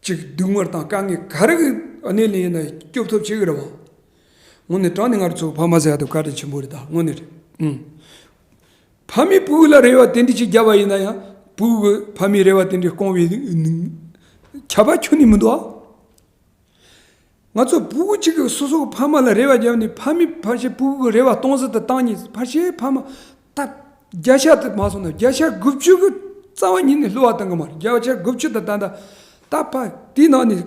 ཅིག་སྡུག་བསྔལ་དང་དཀའ་ངལ་ག་རེ་གི་གནས་ལ་ཡིན་ན་སྐྱོབ་ཐབས་བྱེད་ཀྱི་རེད་བ། དངོས་གནས་དྲང་གནས་ང་ཚོ་ཕ་མ་ཟེར་ཡ་དེ་བཀའ་དྲིན་ཆེན་པོ་རེད། ད་དངོས་གནས་རེད། ཨང་། ཕ་མས་ཕྲུ་གུ་ལ་རེ་བ་དེ་འདྲ་ཅིག་བརྒྱབ་པ་ཡིན་ན་ཡང་ཕྲུ་གུ་གི་ཕ་མའི་རེ་བ་དེ་འདྲ་སྐོང་བའི་ཁྱབ་པ་ཁྱོན་ནས་མི་འདུག་ཨ། ང་ཚོ་ཕྲུ་གུ་གཅིག་གིས་སོ་སོ་གི་ཕ་མ་ལ་རེ་བ་བརྒྱབ་ནས་ཕ་མས་ཕལ་ཆེར་ཕྲུ་གུ་གི་རེ་བ་སྟོང་ཟད་དུ་བཏང་ནས་ཕལ་ཆེར་ཕ་མ་ད་བརྒྱ་ཆ་དུ་མ་སོང་ན་བརྒྱ་ཆ་དགུ་བཅུ་གི་རྩ་བ་ཉིད་ནས་བསླུ་བ་བཏང་གི་མ་རེད། བརྒྱ་ཆ་དགུ་བཅུ་དང་ད་ལྟ་ད་ཕ་དེའི་ནང་ནས་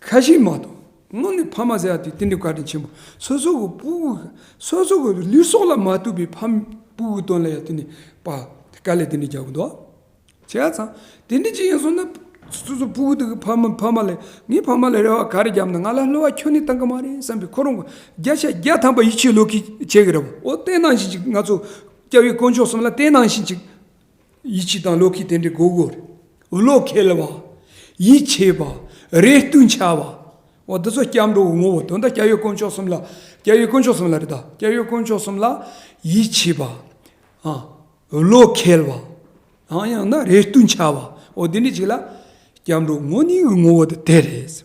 ཁ་ཤས་མ་གཏོགས་དངོས་གནས་ཕ་མ་ཟེར་ཡ་དེ་དེ་འདྲའི་བཀའ་དྲིན་ཆེན་པོ། སོ་སོ་གི་ཕྲུ་གུ་སོ་སོ་གི་ལུས་སྲོག་ལ་མ་ལྟོས་པའི་ཕ་མ་ཕྲུ་གུའི་དོན་ལ་ཡ་དེ་ནས་ཕར་དཀའ་ལས་དེ་འདྲ་རྒྱག་གི་འདུག་བྱས་ཙང་དེ་འདྲ་ཅིག་ཡིན་སོང་ན་སོ་སོ་ཕྲུ་གུ་དེ་གི་ཕ་མ་ཕ་མ་ལ་ངའི་ཕ་མ་ལ་རེ་བ་ག་རེ་བརྒྱབ་ན་ང་ལ་གློ་བ་ཁྱོན་ནས་གཏོང་གི་མ་རེད་བསམ་པའི་ཁོ་རང་གི་བརྒྱ་ཆ་བརྒྱ་ཐམ་པ་ཡིད་ཆེས་བློས་འཁེལ་བྱེད་ཀྱི་རེད་བ། འོ་དེ་ནང་བཞིན་ཅིག་ང་ཚོ་སྐྱབས་ཡུལ་དཀོན་མཆོག་གསུམ་ལ་དེ་ནང་བཞིན་ཅིག་ཡིད་ཆེས་དང་བློས་འཁེལ་དེ་འདྲ་དགོས་དགོས་རེད། བློས་འཁེལ་བ། ཡིད་ཆེས་པ། རེ་ལྟོས་འཆའ་བ། འོ་དེ་ཚོ་སྐྱབས་འགྲོ་གི་ངོ་བོ། དོན་དག་སྐྱབས་ཡུལ་དཀོན་མཆོག་གསུམ་ལ། སྐྱབས་ཡུལ་དཀོན་མཆོག་གསུམ་ལ་རེད་ད། སྐྱབས་ཡུལ་དཀོན་མཆོག་གསུམ་ལ་ཡིད་ཆེས་པ། ཨ། བློས་འཁེལ་བ། ཨང་ཡང་ན་རེ་ལྟོས་འཆའ་བ། འོ་འདི་འདྲ་ཅིག་ལ་སྐྱབས་འགྲོ་དངོས་གནས་ཀྱི་ངོ་བོ་དེ་དེ་རེད།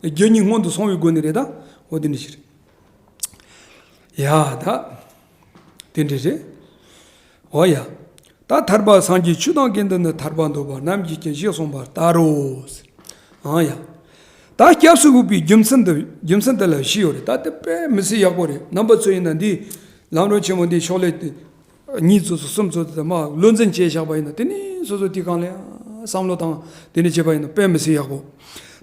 རྒྱུ་གཉིས་སྔོན་དུ་སོང་བའི་སྒོ་ནས་རེད་ད། འོ་འདི་འདྲ་ཅིག་རེད། ཡ་ད། དེ་འདྲ་རེད། འོ་ཡ། ད་ཐར་པ་སངས་རྒྱས་ཆོས་དང་ཀུན་བསྟུན་ནི། ཐར་པ་འདོད་པ་རྣམས་ཀྱིས་ཀྱང་ཞེས་གསུངས་པ་ལྟར་རོ། ཨང་ཡ། ད་སྐྱབས་སུ་འོས་པའི་རྒྱུ་མཚན་འདི་རྒྱུ་མཚན་འདི་ལ་བཞི་ཡོད་རེད། ད་དེ་དཔེ་མི་སྲིད་ཡག་པོ་རེད། རྣམ་པ་ཚོ་ཡིན་ན་འདི་ལམ་རིམ་ཆེན་མོ་འདི་ཤོག་ལྷེ་གཉིས་ཚོ་གསུམ་ཚོ་དེ་མ་བློ་འཛིན་བྱས་བཞག་པ་ཡིན་ན། དེ་ནི་སོ་སོ་དེ་གང་ལ་ཡང་བསམ་བློ་བཏང་དེ་ནི་བྱས་པ་ཡིན་ན་དཔེ་མི་སྲིད་ཡག་པོ།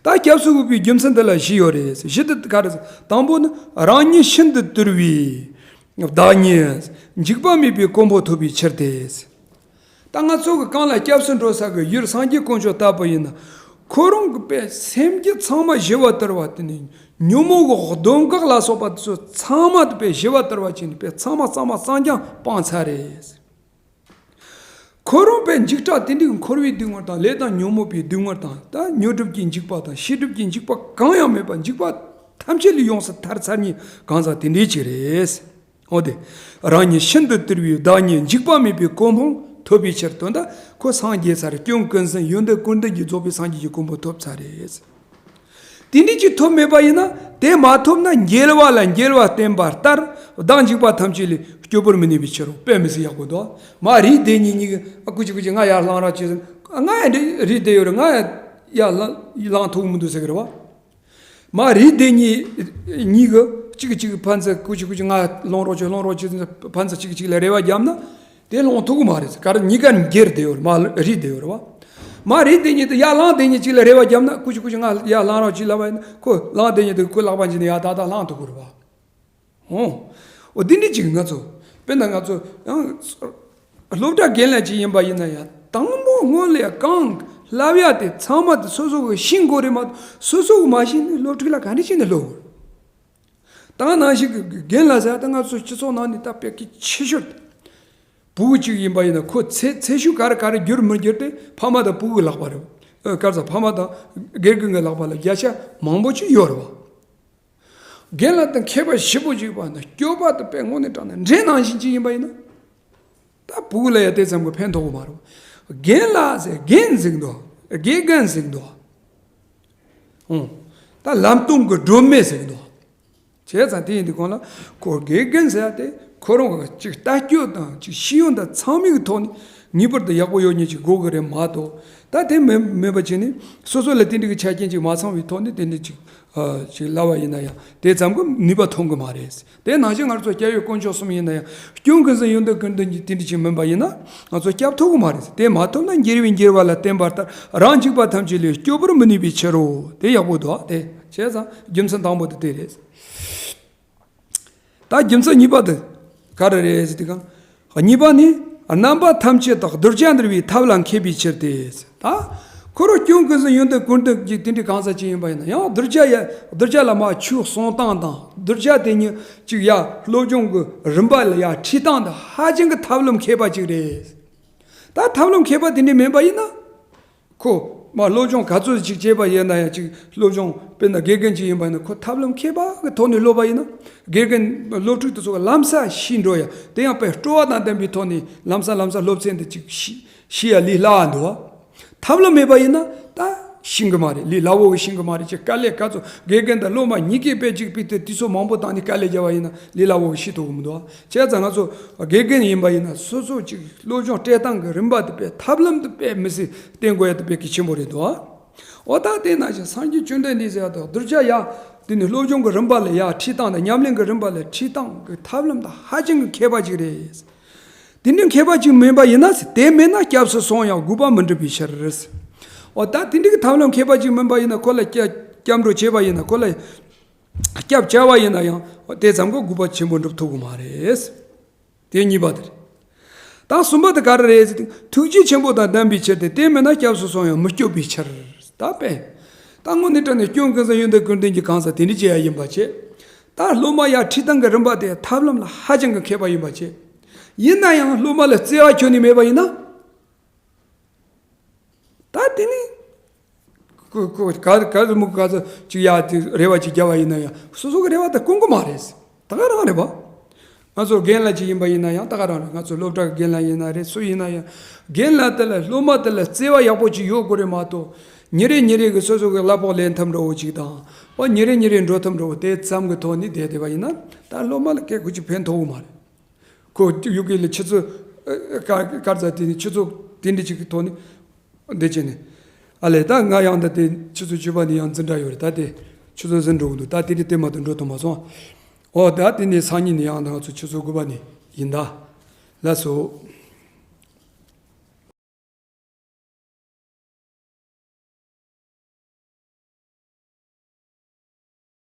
ད་སྐྱབས་སུ་འོས་པའི་རྒྱུ་མཚན་འདི་ལ་བཞི་ཡོད་རེད། བཞི་དེ་ག་རེ། དང་པོ་ནི་རང་ཉིད་ཤིན་ཏུ་དུལ་བའི་བདག་ཉིད་འཇིགས་པ་མེད་པའི་གོ་འཕང་ཐོབ་པའི་ཕྱིར་ཏེ། ད་ང་ཚོ་གི་གང་ལ་སྐྱབས་སུ་འགྲོ་ས་གི་ཡུལ་སངས་རྒྱས་དཀོན་མཆོག་ལྟ་བུ་ཡིན་ན། ཁོ་རང་གི་དཔེ་སེམས་རྒྱུད་ཚང་མ་ཞི་བ་དུལ་བ། དེ་ནི་ཉོན་མོངས་གི་གདོན་བགེགས་ལ་སོགས་པ་དེ་ཚོ་ཚང་མ་དེ་དཔེ་ཞི་བ་དུལ་བ་བྱས་ནས་དཔེ་ཚང་མ་གཙང་མ་གཙང་རྐྱང་སྤངས་ཚར་རེད། ཁོ་རང་དཔེ་འཇིགས་སྐྲག་དེ་འདྲའི་འཁོར་བའི་སྡུག་བསྔལ་དང་ལས་དང་ཉོན་མོངས་པའི་སྡུག་བསྔལ་དང་། ད་དངོས་གྲུབ་ཀྱི་འཇིགས་པ་དང་ཤེས་སྒྲིབ་ཀྱི་འཇིགས་པ་གང་ཡང་མེད་པ། འཇིགས་པ་ཐམས་ཅད་ལས་ཡོངས་སུ་ཐར་ཚར་ནི་གང་ཟག་དེ་འདྲའི་ཅིག་རེད། འོ་དེ། རང་ཉིད་ཤིན་ཏུ་དུལ་བའི་བདག་ཉིད་འཇིགས་པ་མེད་པའི་གོ་འཕང་ཐོབ་པའི་ཕྱིར་དོན་དག་ཁོ་སངས་རྒྱས་ཚར། སྐྱོན་ཀུན་ཟད་ཡོན་ཏན་ཀུན་ལྡན་གྱི་རྫོགས་པའི་སངས་རྒྱས་ཀྱི་གོ་འཕང་ཐོབ་ཚར་རེད། དེ་འདྲའི་ཅིག་ཐོབ་མེད་པ་ཡིན་ན། དེ་མ་ཐོབ་ན་འགྱེལ་བ་ལ་འགྱེལ་བ་བསྟན་པ་ལྟར། བདག་འཇིགས་པ་ཐམས་ཅད་ལས་སྐྱོབ་པར་མི་ནུས་པའི་ཕྱིར་རོ། དཔེ་མི་སྲིད་ཡག་པོ་འདུག་མ་རིག་བདེན་གཉིས་གཉིས་ཀྱི་ཨ་ཀུ་ཅི་ཀུ་ཅི་ང་ཡར་ལངས་རོགས་བྱེད་ཟེར། ང་ཡང་རིག་བདེ་ཡོད་རེད། ང་ཡང་ཡར་ལངས་ཐུབ་མི་འདུག་ཟེར་གི་རེད་བ། མ་རིག་བདེན་གཉིས་གཉིས་ཀྱི་གཅིག་གཅིག་ཕན་ཚུན་ཀུ་ཅི་ཀུ་ཅི་ང་ལངས་རོགས་བྱེད་ལངས་རོགས་བྱེད་ཕན་ཚུན་གཅིག་གཅིག་ལ་རེ་བ་བརྒྱབ་ན། དེ་ལངས་ཐུབ་ཀྱི་མ་རེད། ག་རེ་གཉིས་ཀ་འགྱུར་བསྡད་ཡོད་རེད། མ་རིག་བསྡད་ཡོད་རེད་བ། མ་རིག་བསྡད་མཁན་དེ་ཡར་ལངས་བསྡད་མཁན་གཅིག་ལ་རེ་བ་བརྒྱབ་ན། ཀུ་ཅི་ཀུ་ཅི་ང་ཡར་ལངས་རོགས་གྱིས་ལབ་པ་ཡིན་ན། ཁོ་ལངས་བསྡད་མཁན་དེ་ཁོའི་ལག་པ་འཇུས་ནས་ཡར་ཏག་ཏག་ལངས་ཐུབ་ཀྱི་རེད་བ། འོ། འོ་འདི་འདྲ་ཅིག་ང་ཚོ། དཔེར་ན་ང་ཚོ་ཡང་སློབ་གྲྭ་རྒན་ལགས་ཅིག་ཡིན་པ་ཡིན་ན་ཡང་། དང་པོ་སྔོན་ལ་ཡང་གང་བསླབ་ཡ་དེ་ཚང་མ་དེ་སོ་སོ་གིས་ཤེས་དགོས་རེད་མ་གཏོགས། སོ་སོ་གིས་མ་ཤེས་ནས་སློབ་ཕྲུག་ལ་ག་འདྲ་བྱས་ནས་སློབ་དགོས། ད་ནང་བཞིན་གྱི་རྒན་ལགས་ཟེར་ཡ་ད་ང་ཚོ་སྤྱི་ཚོགས་ནང་ནས་ད་དཔེ་གལ་ཆེ་ཤོས། བུ་གཅིག་ཡིན་པ་ཡིན་ན། ཁོ་ཚེ་ཚེ་ཤུལ་ག་རེ་ག་རེ་འགྱུར་མི་འགྱུར་དེ་ཕ་མ་དང་བུ་གི་ལག་པ་རེད། ཨ། ག་རེ་ཟེར། ཕ་མ་དང་དགེ་རྒན་གྱི་ལག་པ་ལ་བརྒྱ་ཆ་མང་པོ་ཅིག་ཡོད་རེད་བ། རྒན་ལགས་དང་མཁས་པ་ཞེ་པོ་ཅིག་ཡིན་པ་ན། སྐྱོབ་པ་དེ་དཔེ་དངོས་གནས་དྲང་གནས་འདྲེ་ནང་བཞིན་ཅིག་ཡིན་པ་ཡིན་ན། ད་བུ་གུ་ལ་ཡང་དེ་ཙམ་གྱི་ཕན་ཐོགས་ཀྱི་མ་རེད། རྒན་ལགས་ཟེར་རྒན་ཟེར་གི་འདུག་དགེ་རྒན་ཟེར་གི་འདུག་ཨང་། ད་ལམ་སྟོན་གྱི་སྒྲོན་མེ་ཟེར་གི་འདུག་བྱས་ཙང་དེ་ཡིན་དུས་གང་ལ་ཁོ་དགེ་རྒན་ཟེར་ཡ་དེ་ཁོ་རང་གི་ཅིག་ལྟ་སྤྱོད་དང་ཅིག་ཤེས་ཡོན་དང་ཚང་མའི་གི་ཐོག་ནས་ངེས་པར་དུ་ཡག་པོ་ཡོད་མཁན་ཅིག་དགོས་ཀྱི་རེད་མ་གཏོགས། ད་དེ་མེད་མེད་པ་བྱས་ནས་སོ་སོ་ལ་དེ་འདྲ་གི་ཆ་རྐྱེན་ཅིག་མ་ཚང་བའི་ཐོག་ནས་དེ་འདྲ་ཅིག་ཨ། ཅིག་ལབ་པ་ཡིན་ན་ཡང་དེ་ཙམ་གྱི་ནུས་པ་ཐོན་གྱི་མ་རེད། དེ་ནང་བཞིན་ང་ཚོ་སྐྱབས་ཡུལ་དཀོན་མཆོག་གསུམ་ཡིན་ན་ཡང་། སྐྱོན་ཀུན་ཟད་ཡོན་ཏན་ཀུན་ལྡན་གྱི་དེ་འདྲ་ཅིག་མིན་པ་ཡིན་ན། ང་ཚོ་སྐྱབས་ཐུབ་ཀྱི་མ་རེད། དེ་མ་ཐུབ་ན་འགྱེལ་བས་འགྱེལ་བ་ལ་བསྟན་པ་ལྟར། རང་འཇིགས་པ་ཐམས་ཅད་ལས་སྐྱོབ་པར་མི་ནུས་པའི་ཕྱིར་རོ། དེ་ཡག་པོ་འདུག་དེ་བྱས་ཙང་རྒྱུ་མཚན་དང་པོ་དེ་དེ་རེད། ད་རྒྱུ་མཚན་གཉིས་པ་དེ་ག་རེ་རེད་ཟེར་དུས་གང་། གཉིས་པ་ནི། རྣམ་པ་ཐམས་ཅད་དག་གདུལ་བྱ་འདུལ་བའི་ཐབས་ལ་མཁས་པའི་ཕྱིར་ཏེ། ད་ཁོ་རང་སྐྱོན་ཀུན་ཟད་ཡོན་ཏན་ཀུན་ལྡན་གྱི་དེ་འདྲའི་གང་ཟག་ཅིག་ཡིན་པ་ཡིན་ན་ཡང་། གདུལ་བྱ་ཡ་གདུལ་བྱ་ལ་མ་ཆོས་གསུང་སྟངས་དང་། གདུལ་བྱ་དེ་ཉིད་ཅིག་ཡ་སློབ་སྦྱོང་གི་རིམ་པ་ལ་ཡ་ཁྲིད་སྟངས་དེ་ཧ་ཅང་གི་ཐབས་ལམ་མཁས་པ་ཅིག་རེད། ད་ཐབས་ལམ་མཁས་པ་དེ་འདྲ་མིན་པ་ཡིན་ན། ཁོ་མ་སློབ་སྦྱོང་ག་ཚོད་ཅིག་བྱས་པ་ཡིན་ན་ཡང་། ཅིག་སློབ་སྦྱོང་དཔེར་ན་དགེ་རྒན་ཅིག་ཡིན་པ་ཡིན་ན། ཁོ་ཐབས་ལམ་མཁས་པ་གི་ཐོག་ནས་སློབ་པ་ཡིན་ན། དགེ་རྒན་སློབ་ཕྲུག་དེ་ཚོ་གི་ལམ་སང་ཤེས་འགྲོ་ཡ། དེ་ཡང་དཔེ་སྤྲོ་བ་དང་ལྡན་པའི་ཐོག་ནས་ལམ་སང་ལམ་སང་སློབ་ཚན་དེ་ཅིག་ཤེས་ཤེས་ཡ་ལས་སླ་བ་འདུག་བ། ཐབས་ལམ་མེད་པ་ཡིན་ན་ད་ཤེས་གི་མ་རེད། ལས་སླ་བོ་གི་ཤེས་གི་མ་རེད། ཅིག་དཀའ་ལས་ག་ཚོད། དགེ་རྒན་དང་སློབ་མ་གཉིས་ཀས་དཔེ་ཅིག་ཕུལ་ཏེ་དུས་ཚོད་མང་པོ་བཏང་ནས་དཀའ་ལས་བརྒྱབ་པ་ཡིན་ན་ལས་སླ་བོ་གི་ཤེས་ཐུབ་གི་མི་འདུག་བ། བྱས་ཙང་ང་ཚོ་དགེ་རྒན་ཡིན་པ་ཡིན་ན་སོ་སོ་ཅིག་སློབ་སྦྱོང་སྤྲད་སྟངས་ཀྱི་རིམ་པ་དེ་དཔེ་ཐབས་ལམ་དེ་དཔེ་མི་སྲིད་བསྟེན་དགོས་ཡ་དེ་དཔེ་གལ་ཆེན་པོ་རེད་འདུག་ཨ། འོ་ད་དེ་ནང་བཞིན་སངས་རྒྱས་བཅོམ་ལྡན་འདས་ཟེར་ཡ་དང་གདུལ་བྱ་ཡ་དེ་ནི་སློབ་སྦྱོང་གི་རིམ་པ་ལ་ཡ་ཁྲིད་སྟངས་དང་ཉམས་ལེན་གྱི་རིམ་པ་ལ་ཁྲིད་སྟངས་ཀྱི་ཐབས་ལམ་དེ་ཧ་ཅང་གི་མཁས་པ་ཅིག་རེད། དེ་འདྲའི་མཁས་པ་ཅིག་མིན་པ་ཡིན་ན། དེ་མེད་ན་སྐྱབས་སུ་སོང་ཡང་དགོས་པ་མི་འགྲུབ་པའི་ཕྱིར། འོ་ད་དེ་འདྲའི་གི་ཐབས་ལམ་མཁས་པ་ཅིག་མིན་པ་ཡིན་ན། ཁོ་ལ་སྐྱབས་སྐྱབས་འགྲོ་བྱས་པ་ཡིན་ན། ཁོ་ལ་སྐྱབས་བཅར་བ་ཡིན་ན་ཡང་དེ་ཙམ་གྱིས་དགོས་པ་ཆེན་པོ་འགྲུབ་ཐུབ་ཀྱི་མ་རེད། དེ་གཉིས་པ་དེ་རེད། ད་གསུམ་པ་དེ་ག་རེ་རེད་ཟེར་ན། ཐུགས་རྗེ་ཆེན་པོ་དང་ལྡན་པའི་ཕྱིར་ཏེ། དེ་མེད་ན་སྐྱབས་སུ་སོང་ཡང་མི་སྐྱོབ་པའི་ཕྱིར། ད་དཔེ་ད་དངོས་གནས་དྲང་གནས་སྐྱོན་ཀུན་ཟད་ཡོན་ཏན་ཀུན་ལྡན་གྱི་གང་ཟག་དེ་འདྲ་བྱེད་ཡ་ཡིན་པ་བྱས། ད་སློབ་མ་ཡ་ཁྲིད་སྟངས་ཀྱི་རིམ་པ་དེ་ཐབས་ལམ་ལ་ཧ་ཅང་གི་མཁས་པ་ཡིན་པ་བྱས། ཡིན་ན་ཡང་སློབ་མ་ལ་བརྩེ་བ་ཁྱོན་ནས་མེད་པ་ཡིན་ན། ད་དེ་ནི་ཁོ་ཁོ་ག་ག་རེ་མོ་ག་ཚོད་ཅིག་ཡ་དེ་རེ་བ་ཅིག་བརྒྱབ་པ་ཡིན་ན་ཡང་སོ་སོ་གི་རེ་བ་དེ་སྐོང་གི་མ་རེད། ད་ག་རང་རེད་པ། ང་ཚོ་རྒན་ལགས་ཅིག་ཡིན་པ་ཡིན་ན་ཡང་ད་ག་རང་རེད། ང་ཚོ་སློབ་གྲྭ་གི་རྒན་ལགས་ཡིན་ན་རེད། སུ་ཡིན་ན་ཡང་རྒན་ལགས་དེ་ལ་སློབ་མ་དེ་ལ་བརྩེ་བ་ཡག་པོ་ཅིག་ཡོད་དགོས་རེད་མ་གཏོགས། ཉིན་རེ་ཉིན་རེ་གི་སོ་སོ་གི་གླ་ཕོགས་ལེན་ཐབས་འདྲ་བོ་ཅིག་དང་། ཨོ་ཉིན་རེ་ཉིན་རེ་འགྲོ་ཐབས་འདྲ་བོ་དེ་ཙམ་གི་ཐོག་ནས་བསྡད་བསྡད་པ་ཡིན་ན། ད་སློབ་མ་ལ་སྐད་ཁུ་ཅིག་ཕན་ཐོགས་གི་མ་རེད། ཁོ་ཡུ་གེ་ལ་ཆུ་ཚོད་ ཨ། སྐར་སྐར་ཙམ་དེ་ནི་ཆུ་ཚོད་དེ་འདྲ་ཅིག་གི་ཐོག་ནས་འདི་བྱས་ནས། ཨ་ལས། ད་ང་ཡང་ད་དེ་ཆུ་ཚོད་བཅུ་པ་ནས་ཡང་འཛིན་གྲྭ་ཡོད་རེད། ད་དེ་ཆུ་ཚོད་ཟིན་འགྲོ་གི་འདུག་ད་དེ་དེ་དེ་མ་གཏོགས་འགྲོ་ཐུབ་མ་སོང་། ཨོ། ད་དེ་ནས་སང་ཉིན་ནས་ཡང་ད་ང་ཚོ་ཆུ་ཚོད་དགུ་པ་ནས་ཡིན་ད། ལགས་སོ།